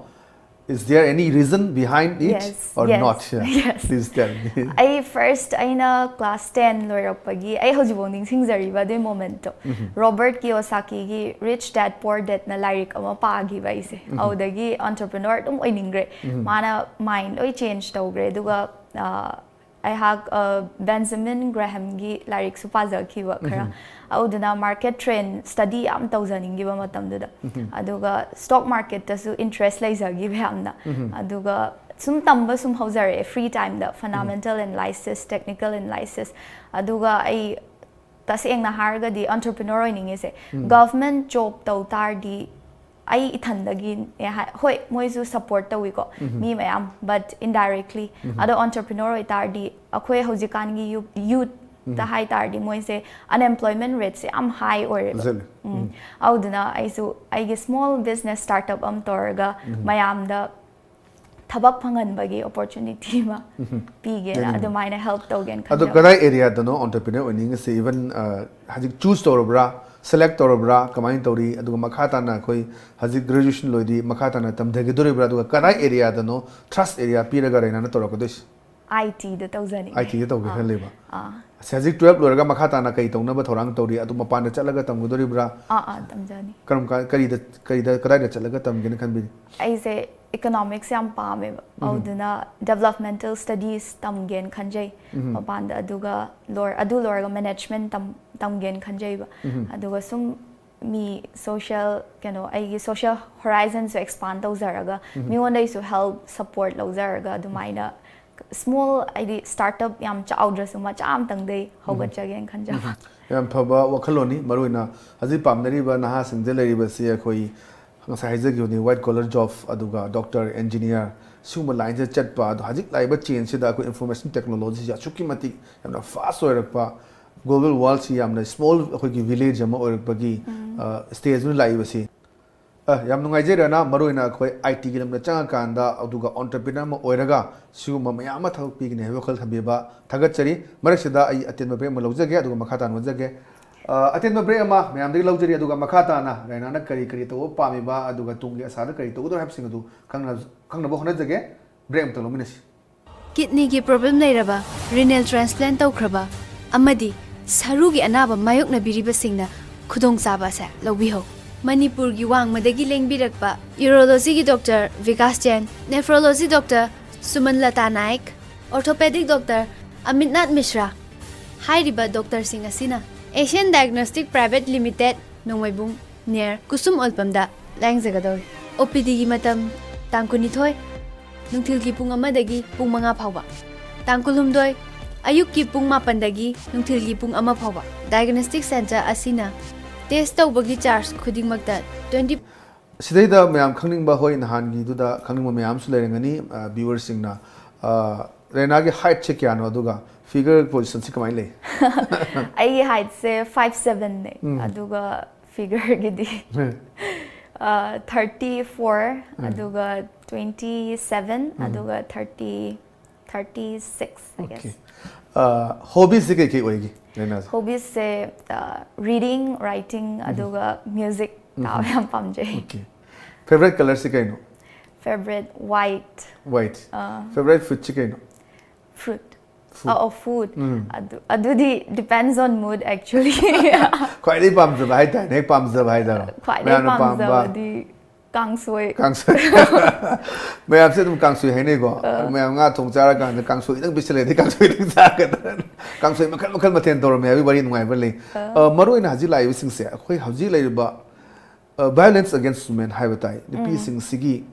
Is there any reason behind it Yes, or yes, not? Yeah, yes. Please tell me. ꯑꯩ ꯐꯥꯔꯁ ꯑꯩꯅ ꯀ꯭ꯂꯥꯁ ꯇꯦꯟ ꯂꯣꯏꯔꯛꯄꯒꯤ, ꯑꯩ ꯍꯧꯖꯤꯛꯐꯥꯎ ꯅꯤꯡꯁꯤꯡꯖꯔꯤꯕ ꯑꯗꯨꯏ ꯃꯣꯃꯦꯟꯠꯇꯣ꯫ ꯔꯣꯕꯔꯠ ꯀꯤꯌꯣꯁꯥꯀꯤꯒꯤ ꯔꯤꯆ ꯗꯦꯗ ꯄꯣꯔ ꯗꯦꯗꯅ ꯂꯥꯏꯔꯤꯛ ꯑꯃ ꯄꯥꯈꯤꯕ ꯑꯩꯁꯦ꯫ ꯑꯗꯨꯗꯒꯤ ꯑꯣꯟꯇꯔꯄ꯭ꯔꯤꯅꯣꯔ ꯑꯗꯨꯝ ꯑꯣꯏꯅꯤꯡꯈ꯭ꯔꯦ꯫ ꯃꯥꯅ ꯃꯥꯏꯟ ꯂꯣꯏ ꯆꯦꯟꯖ ꯇꯧꯈ꯭ꯔꯦ꯫ ꯑꯗꯨꯒ ꯑ, ꯑꯩꯍꯥꯛ ꯑ, ꯕꯦꯟꯖꯥꯃꯤꯟ ꯒ꯭ꯔꯦꯍꯝꯒꯤ ꯂꯥꯏꯔꯤꯛꯁꯨ ꯄꯥꯖꯈꯤꯕ ꯈꯔ꯫ ꯑꯗꯨꯗꯨꯅ ꯃꯥꯔꯀꯦꯠ ꯇ꯭ꯔꯦꯟ ꯁ꯭ꯇꯗꯤ ꯌꯥꯝ ꯇꯧꯖꯅꯤꯡꯈꯤꯕ ꯃꯇꯝꯗꯨꯗ꯫ ꯑꯗꯨꯒ ꯁ꯭ꯇꯣꯛ ꯃꯥꯔꯀꯦꯠꯇꯁꯨ ꯏꯟꯇꯔꯦꯁ ꯂꯩꯖꯈꯤꯕ ꯌꯥꯝꯅ꯫ ꯑꯗꯨꯒ ꯁꯨꯝ ꯇꯝꯕ ꯁꯨꯝ ꯍꯧꯖꯔꯛꯑꯦ ꯐ꯭ꯔꯤ ꯇꯥꯏꯝꯗ, ꯐꯟꯗꯥꯃꯦꯟꯇꯦꯜ ꯑꯦꯅꯥꯂꯥꯏꯁꯤꯁ, ꯇꯦꯛꯅꯤꯀꯦꯜ ꯑꯦꯅꯥꯂꯥꯏꯁꯤꯁ꯫ ꯑꯗꯨꯒ ꯑꯩ ꯇꯁꯦꯡꯅ ꯍꯥꯏꯔꯒꯗꯤ ꯑꯣꯟꯇꯔꯄ꯭ꯔꯤꯅꯣꯔ ꯑꯣꯏꯅꯤꯡꯉꯤꯁꯦ꯫ ꯒꯚꯔꯟꯃꯦꯟꯠ ꯖꯣꯕ ꯇꯧ ꯇꯥꯔꯗꯤ ꯑꯩ ꯏꯊꯟꯗꯒꯤꯅꯦ ꯍꯥꯏ-, ꯍꯣꯏ, ꯃꯣꯏꯁꯨ ꯁꯄꯣꯔꯠ ꯇꯧꯋꯤꯀꯣ, ꯃꯤ ꯃꯌꯥꯝ, ꯕꯠ ꯏꯟꯗꯥꯏꯔꯦꯛꯂꯤ꯫ ꯑꯗꯣ ꯑꯣꯟꯇꯔꯄ꯭ꯔꯤꯅꯣꯔ ꯑꯣꯏꯇꯥꯔꯗꯤ ꯑꯩꯈꯣꯏ ꯍꯧꯖꯤꯛꯀꯥꯟꯒꯤ ꯌꯨꯠꯇ ꯍꯥꯏ ꯇꯥꯔꯗꯤ ꯃꯣꯏꯁꯦ ꯑꯟꯑꯦꯝꯄ꯭ꯂꯣꯏꯃꯦꯟꯠ ꯔꯦꯠꯁꯦ ꯌꯥꯝ ꯍꯥꯏ ꯑꯣꯏꯔꯦꯕ꯫ Exactly. ꯎꯝ꯫ ꯑꯗꯨꯗꯨꯅ ꯑꯩꯁꯨ ꯑꯩꯒꯤ ꯁ꯭ꯃꯣꯜ ꯕꯤꯖꯤꯅꯦꯁ ꯁ꯭ꯇꯥꯔꯠ ꯑꯞ ꯑꯃ ꯇꯧꯔꯒ ꯃꯌꯥꯝꯗ ꯊꯕꯛ ꯐꯪꯍꯟꯕꯒꯤ ꯑꯣꯄꯣꯔꯆꯨꯅꯤꯇꯤ ꯑꯃ ꯄꯤꯒꯦꯅ, ꯌꯥꯅꯤꯡꯉꯤ꯫ ꯑꯗꯨꯃꯥꯏꯅ ꯍꯦꯜꯞ ꯇꯧꯒꯦꯅ ꯑꯗꯣ ꯈꯟꯖꯕ꯫ ꯀꯗꯥꯏ ꯑꯦꯔꯤꯌꯥꯗꯅꯣ ꯑꯣꯟꯇꯔꯄ꯭ꯔꯤꯅꯔ ꯑꯣꯏꯅꯤꯡꯉꯤꯁꯦ? ꯏꯚꯟ ꯍꯧꯖꯤꯛ ꯆꯨꯁ ꯇꯧꯔꯕ꯭ꯔꯥ, ꯁꯦꯂꯦꯛ ꯇꯧꯔꯕ꯭ꯔꯥ, ꯀꯃꯥꯏꯅ ꯇꯧꯔꯤ? ꯑꯗꯨꯒ ꯃꯈꯥ ꯇꯥꯅ ꯑꯩꯈꯣꯏ ꯍꯧꯖꯤꯛ ꯒ꯭ꯔꯦꯖꯨꯑꯦꯁꯟ ꯂꯣꯏꯗꯤ ꯃꯈꯥ ꯇꯥꯅ ꯇꯝꯊꯈꯤꯗꯣꯔꯤꯕ꯭ꯔꯥ? ꯑꯗꯨꯒ ꯀꯗꯥꯏ ꯑꯦꯔꯤꯌꯥꯗꯅꯣ ꯊ꯭ꯔꯁ ꯑꯦꯔꯤꯌꯥ ꯄꯤꯔꯒ ꯔꯦꯅꯥꯅ ꯇꯧꯔꯛꯀꯗꯣꯏꯁꯦ? ꯑꯥꯏ ꯇꯤꯗ ꯇꯧꯖꯅꯤꯡꯉꯦ꯫ ꯑꯥꯏ ꯇꯤꯗ ꯇꯧꯒꯦ ꯑꯥ, ꯈꯜꯂꯤꯕ? ꯑꯥ, ꯁꯦ, ꯍꯧꯖꯤꯛ ꯇꯨꯌꯦꯜꯞ ꯂꯣꯏꯔꯒ ꯃꯈꯥ ꯇꯥꯅ ꯀꯩ ꯇꯧꯅꯕ ꯊꯧꯔꯥꯡ ꯇꯧꯔꯤ? ꯑꯗꯨ ꯃꯄꯥꯟꯗ ꯆꯠꯂꯒ ꯇꯝꯒꯗꯣꯔꯤꯕ꯭ꯔꯥ? ꯑꯥ, ꯑꯥ, ꯇꯝꯖꯅꯤ꯫ ꯀꯔꯝ ꯀꯥꯟ-, ꯀꯔꯤꯗ, ꯀꯔꯤꯗ, ꯀꯗꯥꯏꯗ ꯆꯠꯂꯒ ꯇꯝꯒꯦꯅ ꯈꯟꯕꯤꯔꯤ? ꯑꯩꯁꯦ ꯏꯀꯣꯅꯣꯃꯤꯛꯁ ꯌꯥꯝ ꯄꯥꯝꯃꯦꯕ꯫ ꯑꯗꯨꯗꯨꯅ ꯗꯦꯕꯂꯞꯃꯦꯟꯇꯦꯜ ꯁ꯭ꯇꯗꯤꯁ ꯇꯝꯒꯦꯅ ꯈꯟꯖꯩ ꯃꯄꯥꯟꯗ꯫ ꯑꯗꯨꯒ ꯂꯣꯏꯔ-, ꯑꯗꯨ ꯂꯣꯏꯔꯒ ꯃꯦꯅꯦꯖꯃꯦꯟꯠ ꯇꯝ-, ꯇꯝꯒꯦꯅ ꯈꯟꯖꯩꯕ꯫ ꯑꯗꯨꯒ ꯁꯨꯝ ꯃꯤ ꯁꯣꯁꯤꯌꯦꯜ, ꯀꯩꯅꯣ, ꯑꯩꯒꯤ ꯁꯣꯁꯤꯌꯦꯜ ꯍꯣꯔꯥꯏꯖꯟꯁꯨ ꯑꯦꯛꯁꯄꯥꯟ ꯇꯧꯖꯔꯒ, ꯃꯤꯉꯣꯟꯗꯒꯤꯁꯨ ꯍꯦꯜꯞ, ꯁꯄꯣꯔꯠ ꯂꯧꯖꯔꯒ ꯑꯗꯨꯃꯥꯏꯅ small, ꯍꯥꯏꯗꯤ startup ꯌꯥꯝ ꯆꯥꯎꯗ꯭ꯔꯁꯨ ꯃꯆꯥ ꯑꯃꯇꯪꯗꯩ ꯍꯧꯒꯠꯆꯒꯦꯅ ꯈꯟꯖꯕ꯫ ꯌꯥꯝ ꯐꯕ ꯋꯥꯈꯜꯂꯣꯟꯅꯤ꯫ ꯃꯔꯨꯑꯣꯏꯅ ꯍꯧꯖꯤꯛ ꯄꯥꯝꯅꯔꯤꯕ ꯅꯍꯥꯁꯤꯡꯗ ꯂꯩꯔꯤꯕꯁꯤ ꯑꯩꯈꯣꯏ ꯉꯁꯥꯏ ꯍꯥꯏꯖꯈꯤꯕꯅꯤ, white collar job, ꯑꯗꯨꯒ doctor, engineer, ꯁꯤꯒꯨꯝꯕ lineꯁꯤꯗ ꯆꯠꯄ꯫ ꯑꯗꯣ ꯍꯧꯖꯤꯛ ꯂꯥꯛꯏꯕ changeꯁꯤꯗ ꯑꯩꯈꯣꯏ information technologyꯁꯤ ꯑꯁꯨꯛꯀꯤ ꯃꯇꯤꯛ ꯌꯥꯝꯅ fast ꯑꯣꯏꯔꯛꯄ, global worldꯁꯤ ꯌꯥꯝꯅ small ꯑꯩꯈꯣꯏꯒꯤ village ꯑꯃ ꯑꯣꯏꯔꯛꯄꯒꯤ stageꯗꯨꯅ ꯂꯥꯛꯏꯕꯁꯤ꯫ ꯑ, ꯌꯥꯝ ꯅꯨꯡꯉꯥꯏꯖꯩ ꯔꯅꯥ, ꯃꯔꯨꯑꯣꯏꯅ ꯑꯩꯈꯣꯏ ꯑꯥꯏ ꯇꯤꯒꯤ ꯂꯝꯗ ꯆꯪꯉꯀꯥꯟꯗ, ꯑꯗꯨꯒ entrepreneur ꯑꯃ ꯑꯣꯏꯔꯒ ꯁꯤꯒꯨꯝꯕ ꯃꯌꯥꯝ ꯑꯃ ꯊꯕꯛ ꯄꯤꯒꯅꯤ ꯍꯥꯏꯕ ꯋꯥꯈꯜ ꯊꯝꯕꯤꯕ ꯊꯥꯒꯠꯆꯔꯤ꯫ ꯃꯔꯛꯁꯤꯗ ꯑꯩ ꯑꯇꯦꯟꯕ break ꯑꯃ ꯂꯧꯖꯒꯦ, ꯑꯗꯨꯒ ꯃꯈꯥ ꯇꯥꯅ ꯎꯠꯖꯒꯦ꯫ ꯑ, ꯑꯇꯦꯟꯕ break ꯑꯃ ꯃꯌꯥꯝꯗꯒꯤ ꯂꯧꯖꯔꯤ, ꯑꯗꯨꯒ ꯃꯈꯥ ꯇꯥꯅ ꯔꯦꯅꯥꯅ ꯀꯔꯤ ꯀꯔꯤ ꯇꯧꯕ ꯄꯥꯝꯃꯤꯕ, ꯑꯗꯨꯒ ꯇꯨꯡꯒꯤ ꯑꯁꯥꯗ ꯀꯔꯤ ꯇꯧꯒꯗꯧꯔꯤꯕ ꯍꯥꯏꯕꯁꯤꯡ ꯑꯗꯨ ꯈꯪꯅ-, ꯈꯪꯅꯕ ꯍꯣꯠꯅꯖꯒꯦ꯫ Break ꯑꯃꯇ ꯂꯧꯃꯤꯟꯅꯁꯤ꯫ Kidneyꯒꯤ problem ꯂꯩꯔꯕ, renal transplant ꯇꯧꯈ꯭ꯔꯕ ꯑꯃꯗꯤ ꯁꯔꯨꯒꯤ ꯑꯅꯥꯕ ꯃꯥꯌꯣꯛꯅꯕꯤꯔꯤꯕꯁꯤꯡꯅ ꯈꯨꯗꯣꯡꯆꯥꯕ ꯑꯁꯦ ꯂꯧꯕꯤꯍꯧ꯫ ꯃꯅꯤꯄꯨꯔꯒꯤ ꯋꯥꯡꯃꯗꯒꯤ ꯂꯦꯡꯕꯤꯔꯛꯄ urologyꯒꯤ doctor Bikash Jain, nephrology doctor Suman Lata Naik, orthopedic doctor Amitnath Mishra ꯍꯥꯏꯔꯤꯕ doctorꯁꯤꯡ ꯑꯁꯤꯅ Asian Diagnostic Private Limited, ꯅꯣꯡꯃꯩꯕꯨꯡ, near ꯀꯨꯁꯨꯝ ꯑꯣꯜꯄꯝꯗ ꯂꯥꯌꯦꯡꯖꯒꯗꯧꯔꯤ꯫ ꯑꯣ ꯄꯤ ꯗꯤꯒꯤ ꯃꯇꯝ ꯇꯥꯡ ꯀꯨꯟꯅꯤꯊꯣꯏ, ꯅꯨꯡꯊꯤꯜꯒꯤ ꯄꯨꯡ ꯑꯃꯗꯒꯤ ꯄꯨꯡ ꯃꯉꯥ ꯐꯥꯎꯕ, ꯇꯥꯡ ꯀꯨꯟꯍꯨꯝꯗꯣꯏ, ꯑꯌꯨꯛꯀꯤ ꯄꯨꯡ ꯃꯥꯄꯟꯗꯒꯤ ꯅꯨꯡꯊꯤꯜꯒꯤ ꯄꯨꯡ ꯑꯃ ꯐꯥꯎꯕ꯫ Diagnostic center ꯑꯁꯤꯅ test ꯇꯧꯕꯒꯤ charge ꯈꯨꯗꯤꯡꯃꯛꯇ twenty ꯁꯤꯗꯩꯗ ꯃꯌꯥꯝ ꯈꯪꯅꯤꯡꯕ, ꯍꯣꯏ, ꯅꯍꯥꯟꯒꯤꯗꯨꯗ ꯈꯪꯅꯤꯡꯕ ꯃꯌꯥꯝ ꯑꯃꯁꯨ ꯂꯩꯔꯝꯒꯅꯤ, ꯑ, viewerꯁꯤꯡꯅ꯫ ꯑ, ꯔꯦꯅꯥꯒꯤ heightꯁꯦ ꯀꯌꯥꯅꯣ, ꯑꯗꯨꯒ figure positionꯁꯦ ꯀꯃꯥꯏꯅ ꯂꯩ? ꯑꯩꯒꯤ heightꯁꯦ five sevenꯅꯦ, ꯑꯗꯨꯒ figureꯒꯤꯗꯤ thirty four, ꯑꯗꯨꯒ twenty seven, ꯑꯗꯨꯒ thirty, thirty six, I guess. Okay. ꯑ, hobbiesꯁꯦ ꯀꯩꯀꯩ ꯑꯣꯏꯒꯦ ꯔꯦꯅꯥꯁꯦ? Hobbiesꯁꯦ, ꯑ, reading, writing, ꯑꯗꯨꯒ music ꯇꯥꯕ ꯌꯥꯝ ꯄꯥꯝꯖꯩ꯫ Okay. Favorite colorꯁꯦ ꯀꯩꯅꯣ? Favorite white. White. ꯑ, Favorite foodꯁꯦ ꯀꯩꯅꯣ? Fruit. Food. ꯑ, ꯑꯣ, food. ꯑꯗꯨ, ꯑꯗꯨꯗꯤ depends on mood, actually. ꯈ꯭ꯋꯥꯏꯗꯒꯤ ꯄꯥꯝꯖꯕ ꯍꯥꯏꯇꯥꯔꯦ, ꯍꯦꯛ ꯄꯥꯝꯖꯕ ꯍꯥꯏꯇꯥꯔꯣ? ꯈ꯭ꯋꯥꯏꯗꯒꯤ ꯃꯌꯥꯝꯅ ꯄꯥꯝꯕ ꯄꯥꯝꯖꯕꯗꯤ ꯀꯥꯡꯁꯣꯏ꯫ ꯀꯥꯡꯁꯣꯏ꯫ ꯃꯌꯥꯝꯁꯦ ꯑꯗꯨꯝ ꯀꯥꯡꯁꯣꯏ ꯍꯥꯏꯅꯩꯀꯣ꯫ ꯃꯌꯥꯝ ꯉꯥ ꯊꯣꯡ ꯆꯥꯔꯀꯥꯟꯗ ꯀꯥꯡꯁꯣꯏꯗꯪ ꯄꯤꯁꯜꯂꯗꯤ ꯀꯥꯡꯁꯣꯏꯗꯪ ꯆꯥꯒꯗ꯭ꯔꯥ? ꯀꯥꯡꯁꯣꯏ ꯃꯈꯜ ꯃꯈꯜ ꯃꯊꯦꯜ ꯇꯧꯔꯝꯃꯦ ꯍꯥꯏꯕꯒꯤ ꯋꯥꯔꯤ ꯅꯨꯡꯉꯥꯏꯕ ꯂꯩ꯫ ꯑ, ꯃꯔꯨꯑꯣꯏꯅ ꯍꯧꯖꯤꯛ ꯂꯥꯛꯏꯕꯁꯤꯡꯁꯦ ꯑꯩꯈꯣꯏ ꯍꯧꯖꯤꯛ ꯂꯩꯔꯤꯕ, ꯑ, violence against women ꯍꯥꯏꯕ ꯇꯥꯏ, ꯅꯨꯄꯤꯁꯤꯡꯁꯤꯒꯤ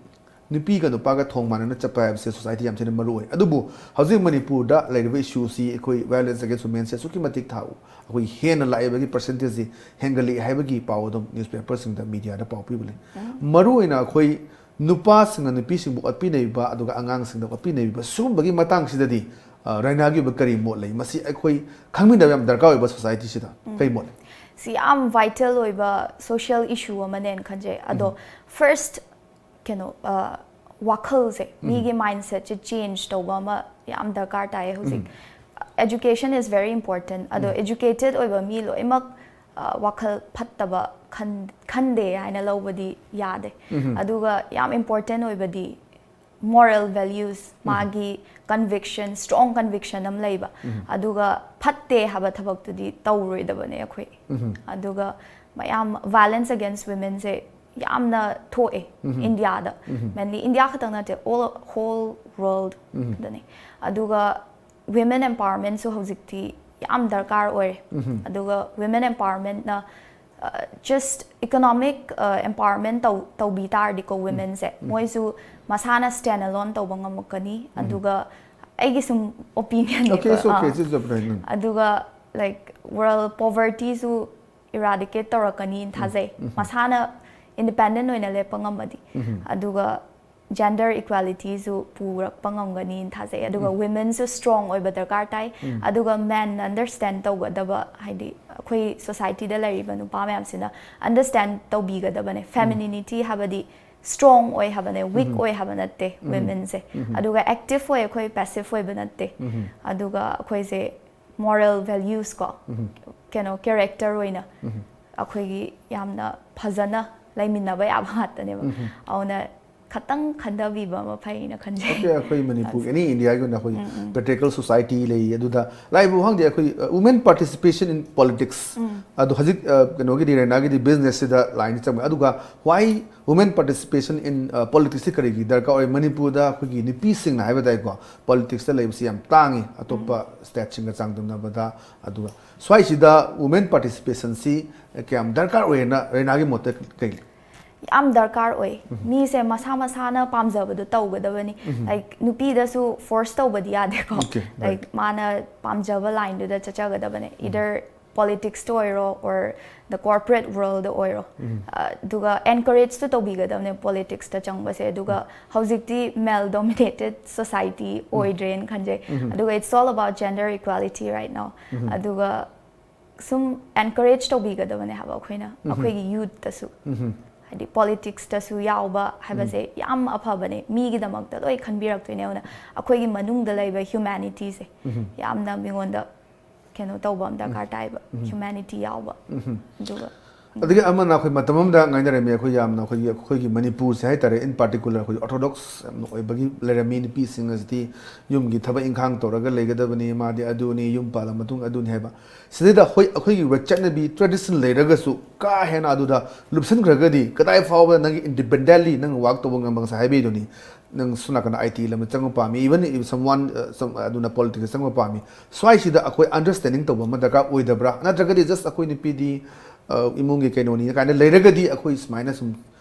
ꯅꯨꯄꯤꯒ ꯅꯨꯄꯥꯒ ꯊꯣꯡ ꯃꯥꯟꯅꯅ ꯆꯠꯄ ꯍꯥꯏꯕꯁꯦ ꯁꯣꯁꯥꯏꯇꯤ ꯌꯥꯝ ꯊꯤꯅ ꯃꯔꯨ ꯑꯣꯏ꯫ ꯑꯗꯨꯕꯨ ꯍꯧꯖꯤꯛ ꯃꯅꯤꯄꯨꯔꯗ ꯂꯩꯔꯤꯕ ꯏꯁꯨꯁꯤ, ꯑꯩꯈꯣꯏ violence against womenꯁꯦ ꯑꯁꯨꯛꯀꯤ ꯃꯇꯤꯛ ꯊꯥ-, ꯑꯩꯈꯣꯏ ꯍꯦꯟꯅ ꯂꯥꯛꯏꯕꯒꯤ ꯄꯥꯔꯁꯦꯟꯇꯦꯖꯁꯤ ꯍꯦꯟꯒꯠꯂꯛꯏ ꯍꯥꯏꯕꯒꯤ ꯄꯥꯎ ꯑꯗꯨꯝ ꯅ꯭ꯌꯨꯁꯄꯦꯄꯔꯁꯤꯡꯗ, ꯃꯤꯗꯤꯌꯥꯗ ꯄꯥꯎ ꯄꯤꯕ ꯂꯩ꯫ ꯃꯔꯨꯑꯣꯏꯅ ꯑꯩꯈꯣꯏ ꯅꯨꯄꯥꯁꯤꯡꯅ ꯅꯨꯄꯤꯁꯤꯡꯕꯨ ꯑꯣꯠꯄꯤꯅꯔꯤꯕ ꯑꯗꯨꯒ ꯑꯉꯥꯡꯁꯤꯡꯗ ꯑꯣꯠꯄꯤꯅꯔꯤꯕ ꯁꯤꯒꯨꯝꯕꯒꯤ ꯃꯇꯥꯡꯁꯤꯗꯗꯤ, ꯑ, ꯔꯥꯏꯅꯥꯒꯤ ꯑꯣꯏꯕ ꯀꯔꯤ ꯃꯣꯠ ꯂꯩ? ꯃꯁꯤ ꯑꯩꯈꯣꯏ ꯈꯪꯃꯤꯟꯅꯕ ꯌꯥꯝ ꯗꯔꯀꯥꯔ ꯑꯣꯏꯕ ꯁꯣꯁꯥꯏꯇꯤꯁꯤꯗ꯫ ꯀꯔꯤ ꯃꯣꯠ ꯂꯩ? ꯁꯤ ꯌꯥꯝ ꯚꯥꯏꯇꯦꯜ ꯑꯣꯏꯕ ꯁꯣꯁꯤꯌꯦꯜ ꯏꯁꯨ ꯑꯃꯅꯦꯅ ꯈꯟꯖꯩ꯫ ꯑꯗꯣ ꯐꯥꯔꯁ, ꯀꯩꯅꯣ, ꯑ, ꯋꯥꯈꯜꯁꯦ, ꯃꯤꯒꯤ ꯃꯥꯏꯟꯁꯦꯠꯁꯦ ꯆꯦꯟꯖ ꯇꯧꯕ ꯑꯃ ꯌꯥꯝ ꯗꯔꯀꯥꯔ ꯇꯥꯏꯌꯦ ꯍꯧꯖꯤꯛ꯫ Education is very important꯫ ꯑꯗꯣ ꯑꯦꯖꯨꯀꯦꯇꯦꯠ ꯑꯣꯏꯕ ꯃꯤ ꯂꯣꯏꯅꯃꯛ, ꯑ, ꯋꯥꯈꯜ ꯐꯠꯇꯕ ꯈꯟ-, ꯈꯟꯗꯦ ꯍꯥꯏꯅ ꯂꯧꯕꯗꯤ ꯌꯥꯗꯦ꯫ ꯑꯗꯨꯒ ꯌꯥꯝ ꯏꯝꯄꯣꯔꯇꯦꯟ ꯑꯣꯏꯕꯗꯤ ꯃꯣꯔꯦꯜ ꯚꯦꯂ꯭ꯌꯨꯁ, ꯃꯥꯒꯤ ꯀꯟꯚꯤꯛꯁꯟ, ꯁ꯭ꯇ꯭ꯔꯣꯡ ꯀꯟꯚꯤꯛꯁꯟ ꯑꯃ ꯂꯩꯕ꯫ ꯑꯗꯨꯒ ꯐꯠꯇꯦ ꯍꯥꯏꯕ ꯊꯕꯛꯇꯨꯗꯤ ꯇꯧꯔꯣꯏꯗꯕꯅꯦ ꯑꯩꯈꯣꯏ꯫ ꯑꯗꯨꯒ ꯃꯌꯥꯝ violence against womenꯁꯦ ꯌꯥꯝꯅ ꯊꯣꯛꯑꯦ ꯏꯟꯗꯤꯌꯥꯗ꯫ Mainly ꯏꯟꯗꯤꯌꯥ ꯈꯛꯇꯪ ꯅꯠꯇꯦ, all, whole world ꯗꯅꯦ꯫ ꯑꯗꯨꯒ women empowermentꯁꯨ ꯍꯧꯖꯤꯛꯇꯤ ꯌꯥꯝ ꯗꯔꯀꯥꯔ ꯑꯣꯏꯔꯦ꯫ ꯑꯗꯨꯒ women empowermentꯅ, ꯑ, just economic, ꯑ, empowerment ꯇꯧ-, ꯇꯧꯕꯤ ꯇꯥꯔꯗꯤꯀꯣ, womenꯁꯦ, ꯃꯣꯏꯁꯨ ꯃꯁꯥꯅ stand alone ꯇꯧꯕ ꯉꯝꯃꯛꯀꯅꯤ꯫ ꯑꯗꯨꯒ ꯑꯩꯒꯤ ꯁꯨꯝ opinionꯅꯦꯀꯣ꯫ Okay, it's okay, ah. it's just a opinion. ꯑꯗꯨꯒ, like, world povertyꯁꯨ eradicate ꯇꯧꯔꯛꯀꯅꯤꯅ ꯊꯥꯖꯩ꯫ ꯃꯁꯥꯅ independent ꯑꯣꯏꯅ ꯂꯦꯞꯄ ꯉꯝꯃꯗꯤ꯫ ꯑꯗꯨꯒ gender equalityꯁꯨ ꯄꯨꯔꯛꯄ ꯉꯝꯒꯅꯤꯅ ꯊꯥꯖꯩ꯫ ꯑꯗꯨꯒ womenꯁꯨ strong ꯑꯣꯏꯕ ꯗꯔꯀꯥꯔ ꯇꯥꯏ꯫ ꯑꯗꯨꯒ menꯅ understand ꯇꯧꯒꯗꯕ, ꯍꯥꯏꯗꯤ ꯑꯩꯈꯣꯏ ꯁꯣꯁꯥꯏꯇꯤꯗ ꯂꯩꯔꯤꯕ ꯅꯨꯄꯥ ꯃꯌꯥꯝꯁꯤꯅ understand ꯇꯧꯕꯤꯒꯗꯕꯅꯦ꯫ Femininity ꯍꯥꯏꯕꯗꯤ strong ꯑꯣꯏ ꯍꯥꯏꯕꯅꯦ, weak ꯑꯣꯏ ꯍꯥꯏꯕ ꯅꯠꯇꯦ womenꯁꯦ꯫ ꯑꯗꯨꯒ active ꯑꯣꯏ, ꯑꯩꯈꯣꯏ passive ꯑꯣꯏꯕ ꯅꯠꯇꯦ꯫ ꯑꯗꯨꯒ ꯑꯩꯈꯣꯏꯁꯦ moral values ꯀꯣ, ꯀꯩꯅꯣ, character ꯑꯣꯏꯅ ꯑꯩꯈꯣꯏꯒꯤ ꯌꯥꯝꯅ ꯐꯖꯅ ꯂꯩꯃꯤꯟꯅꯕ ꯌꯥꯕ ꯉꯥꯛꯇꯅꯦꯕ꯫ ꯑꯗꯨꯅ ꯈꯇꯪ ꯈꯟꯊꯕꯤꯕ ꯑꯃ ꯐꯩꯅ ꯈꯟꯖꯩ꯫ Okay, ꯑꯩꯈꯣꯏ ꯃꯅꯤꯄꯨꯔ, any Indiaꯒꯤ ꯑꯣꯏꯅ ꯑꯩꯈꯣꯏ patriarchal society ꯂꯩ꯫ ꯑꯗꯨꯗ ꯂꯥꯛꯏꯕ ꯈꯪꯗꯦ, ꯑꯩꯈꯣꯏ, ꯑ, women participation in politics꯫ ꯑꯗꯣ ꯍꯧꯖꯤꯛ, ꯑ, ꯀꯩꯅꯣꯒꯤꯗꯤ, ꯔꯦꯅꯥꯒꯤꯗꯤ businessꯁꯤꯗ line ꯆꯪꯉꯦ꯫ ꯑꯗꯨꯒ why women participation in, ꯑ, politicsꯁꯤ ꯀꯔꯤꯒꯤ ꯗꯔꯀꯥꯔ ꯑꯣꯏ? ꯃꯅꯤꯄꯨꯔꯗ ꯑꯩꯈꯣꯏꯒꯤ ꯅꯨꯄꯤꯁꯤꯡꯅ ꯍꯥꯏꯕ ꯇꯥꯏꯀꯣ, politicsꯇ ꯂꯩꯕꯁꯤ ꯌꯥꯝ ꯇꯥꯡꯉꯤ ꯑꯇꯣꯞꯄ stateꯁꯤꯡꯒ ꯆꯥꯡꯗꯝꯅꯕꯗ꯫ ꯑꯗꯨꯒ ꯁ꯭ꯋꯥꯏꯁꯤꯗ women participationꯁꯤ ꯀꯌꯥꯝ ꯗꯔꯀꯥꯔ ꯑꯣꯏꯌꯦꯅ ꯔꯦꯅꯥꯒꯤ ꯃꯣꯠꯇ ꯀꯩ ꯂꯩ? ꯌꯥꯝ ꯗꯔꯀꯥꯔ ꯑꯣꯏ꯫ ꯃꯤꯁꯦ ꯃꯁꯥ ꯃꯁꯥꯅ ꯄꯥꯝꯖꯕꯗꯣ ꯇꯧꯒꯗꯕꯅꯤ꯫ Like, ꯅꯨꯄꯤꯗꯁꯨ force ꯇꯧꯕꯗꯤ ꯌꯥꯗꯦꯀꯣ꯫ Okay, right. Like, ꯃꯥꯅ ꯄꯥꯝꯖꯕ line ꯗꯨꯗ ꯆꯠꯆꯒꯗꯕꯅꯦ, either politics ꯇ ꯑꯣꯏꯔꯣ or the corporate world ꯗ ꯑꯣꯏꯔꯣ꯫ ꯑꯗꯨꯒ encourage ꯁꯨ ꯇꯧꯕꯤꯒꯗꯕꯅꯦ politics ꯇ ꯆꯪꯕꯁꯦ꯫ ꯑꯗꯨꯒ ꯍꯧꯖꯤꯛꯇꯤ male dominated society ꯑꯣꯏꯗ꯭ꯔꯦꯅ ꯈꯟꯖꯩ꯫ ꯑꯗꯨꯒ it's all about gender equality right now꯫ ꯑꯗꯨꯒ ꯁꯨꯝ encourage ꯇꯧꯕꯤꯒꯗꯕꯅꯦ ꯍꯥꯏꯕ ꯑꯩꯈꯣꯏꯅ, ꯑꯩꯈꯣꯏꯒꯤ youth ꯇꯁꯨ꯫ ꯍꯥꯏꯗꯤ politics ꯇꯁꯨ ꯌꯥꯎꯕ ꯍꯥꯏꯕꯁꯦ ꯌꯥꯝ ꯑꯐꯕꯅꯦ, ꯃꯤꯒꯤꯗꯃꯛꯇ ꯂꯣꯏ ꯈꯟꯕꯤꯔꯛꯇꯣꯏꯅꯦ꯫ ꯑꯗꯨꯅ ꯑꯩꯈꯣꯏꯒꯤ ꯃꯅꯨꯡꯗ ꯂꯩꯕ humanity ꯁꯦ ꯌꯥꯝꯅ ꯃꯤꯉꯣꯟꯗ ꯀꯩꯅꯣ ꯇꯧꯕ ꯑꯃ ꯗꯔꯀꯥꯔ ꯇꯥꯏꯕ, humanity ꯌꯥꯎꯕ꯫ ꯑꯗꯨꯒ ꯑꯗꯒꯤ ꯑꯃꯅ ꯑꯩꯈꯣꯏ ꯃꯇꯝ ꯑꯃꯗ ꯉꯥꯏꯅꯔꯝꯃꯤ, ꯑꯩꯈꯣꯏ ꯌꯥꯝꯅ ꯑꯩꯈꯣꯏꯒꯤ, ꯑꯩꯈꯣꯏꯒꯤ ꯃꯅꯤꯄꯨꯔꯁꯦ ꯍꯥꯏꯇꯥꯔꯦ, in particular ꯑꯩꯈꯣꯏ orthodox ꯌꯥꯝꯅ ꯑꯣꯏꯕꯒꯤ ꯂꯩꯔꯝꯃꯤ꯫ ꯅꯨꯄꯤꯁꯤꯡ ꯑꯁꯤꯗꯤ ꯌꯨꯝꯒꯤ ꯊꯕꯛ ꯏꯪꯈꯥꯡ ꯇꯧꯔꯒ ꯂꯩꯒꯗꯕꯅꯤ, ꯃꯥꯗꯤ ꯑꯗꯨꯅꯤ, ꯌꯨꯝ ꯄꯥꯜꯂ ꯃꯇꯨꯡ ꯑꯗꯨꯅꯤ ꯍꯥꯏꯕ꯫ ꯁꯤꯗꯩꯗ ꯍꯣꯏ, ꯑꯩꯈꯣꯏꯒꯤ ꯆꯠꯅꯕꯤ tradition ꯂꯩꯔꯒꯁꯨ ꯀꯥ ꯍꯦꯟꯅ ꯑꯗꯨꯗ ꯂꯨꯞꯁꯟꯈ꯭ꯔꯒꯗꯤ ꯀꯗꯥꯏ ꯐꯥꯎꯕ ꯅꯪꯒꯤ independently ꯅꯪ work ꯇꯧꯕ ꯉꯝꯕ, ꯉꯁꯥꯏ ꯍꯥꯏꯕꯤꯗꯨꯅꯤ꯫ ꯅꯪ ꯁꯣꯝ ꯅꯥꯀꯟꯗ I T ꯂꯝꯗ ꯆꯪꯕ ꯄꯥꯝꯃꯤ, even if someone, uh, some, ꯑꯗꯨꯅ politics ꯆꯪꯕ ꯄꯥꯝꯃꯤ꯫ ꯁ꯭ꯋꯥꯏꯁꯤꯗ ꯑꯩꯈꯣꯏ understanding ꯇꯧꯕ ꯑꯃ ꯗꯔꯀꯥꯔ ꯑꯣꯏꯗꯕ꯭ꯔꯥ? ꯅꯠꯇ꯭ꯔꯒꯗꯤ just ꯑꯩꯈꯣꯏ ꯅꯨꯄꯤꯗꯤ, uh, ꯏꯃꯨꯡꯒꯤ ꯀꯩꯅꯣꯅꯤ ꯀꯥꯏꯅ ꯂꯩꯔꯒꯗꯤ ꯑꯩꯈꯣꯏ ꯁꯨꯃꯥꯏꯅ ꯁꯨꯝ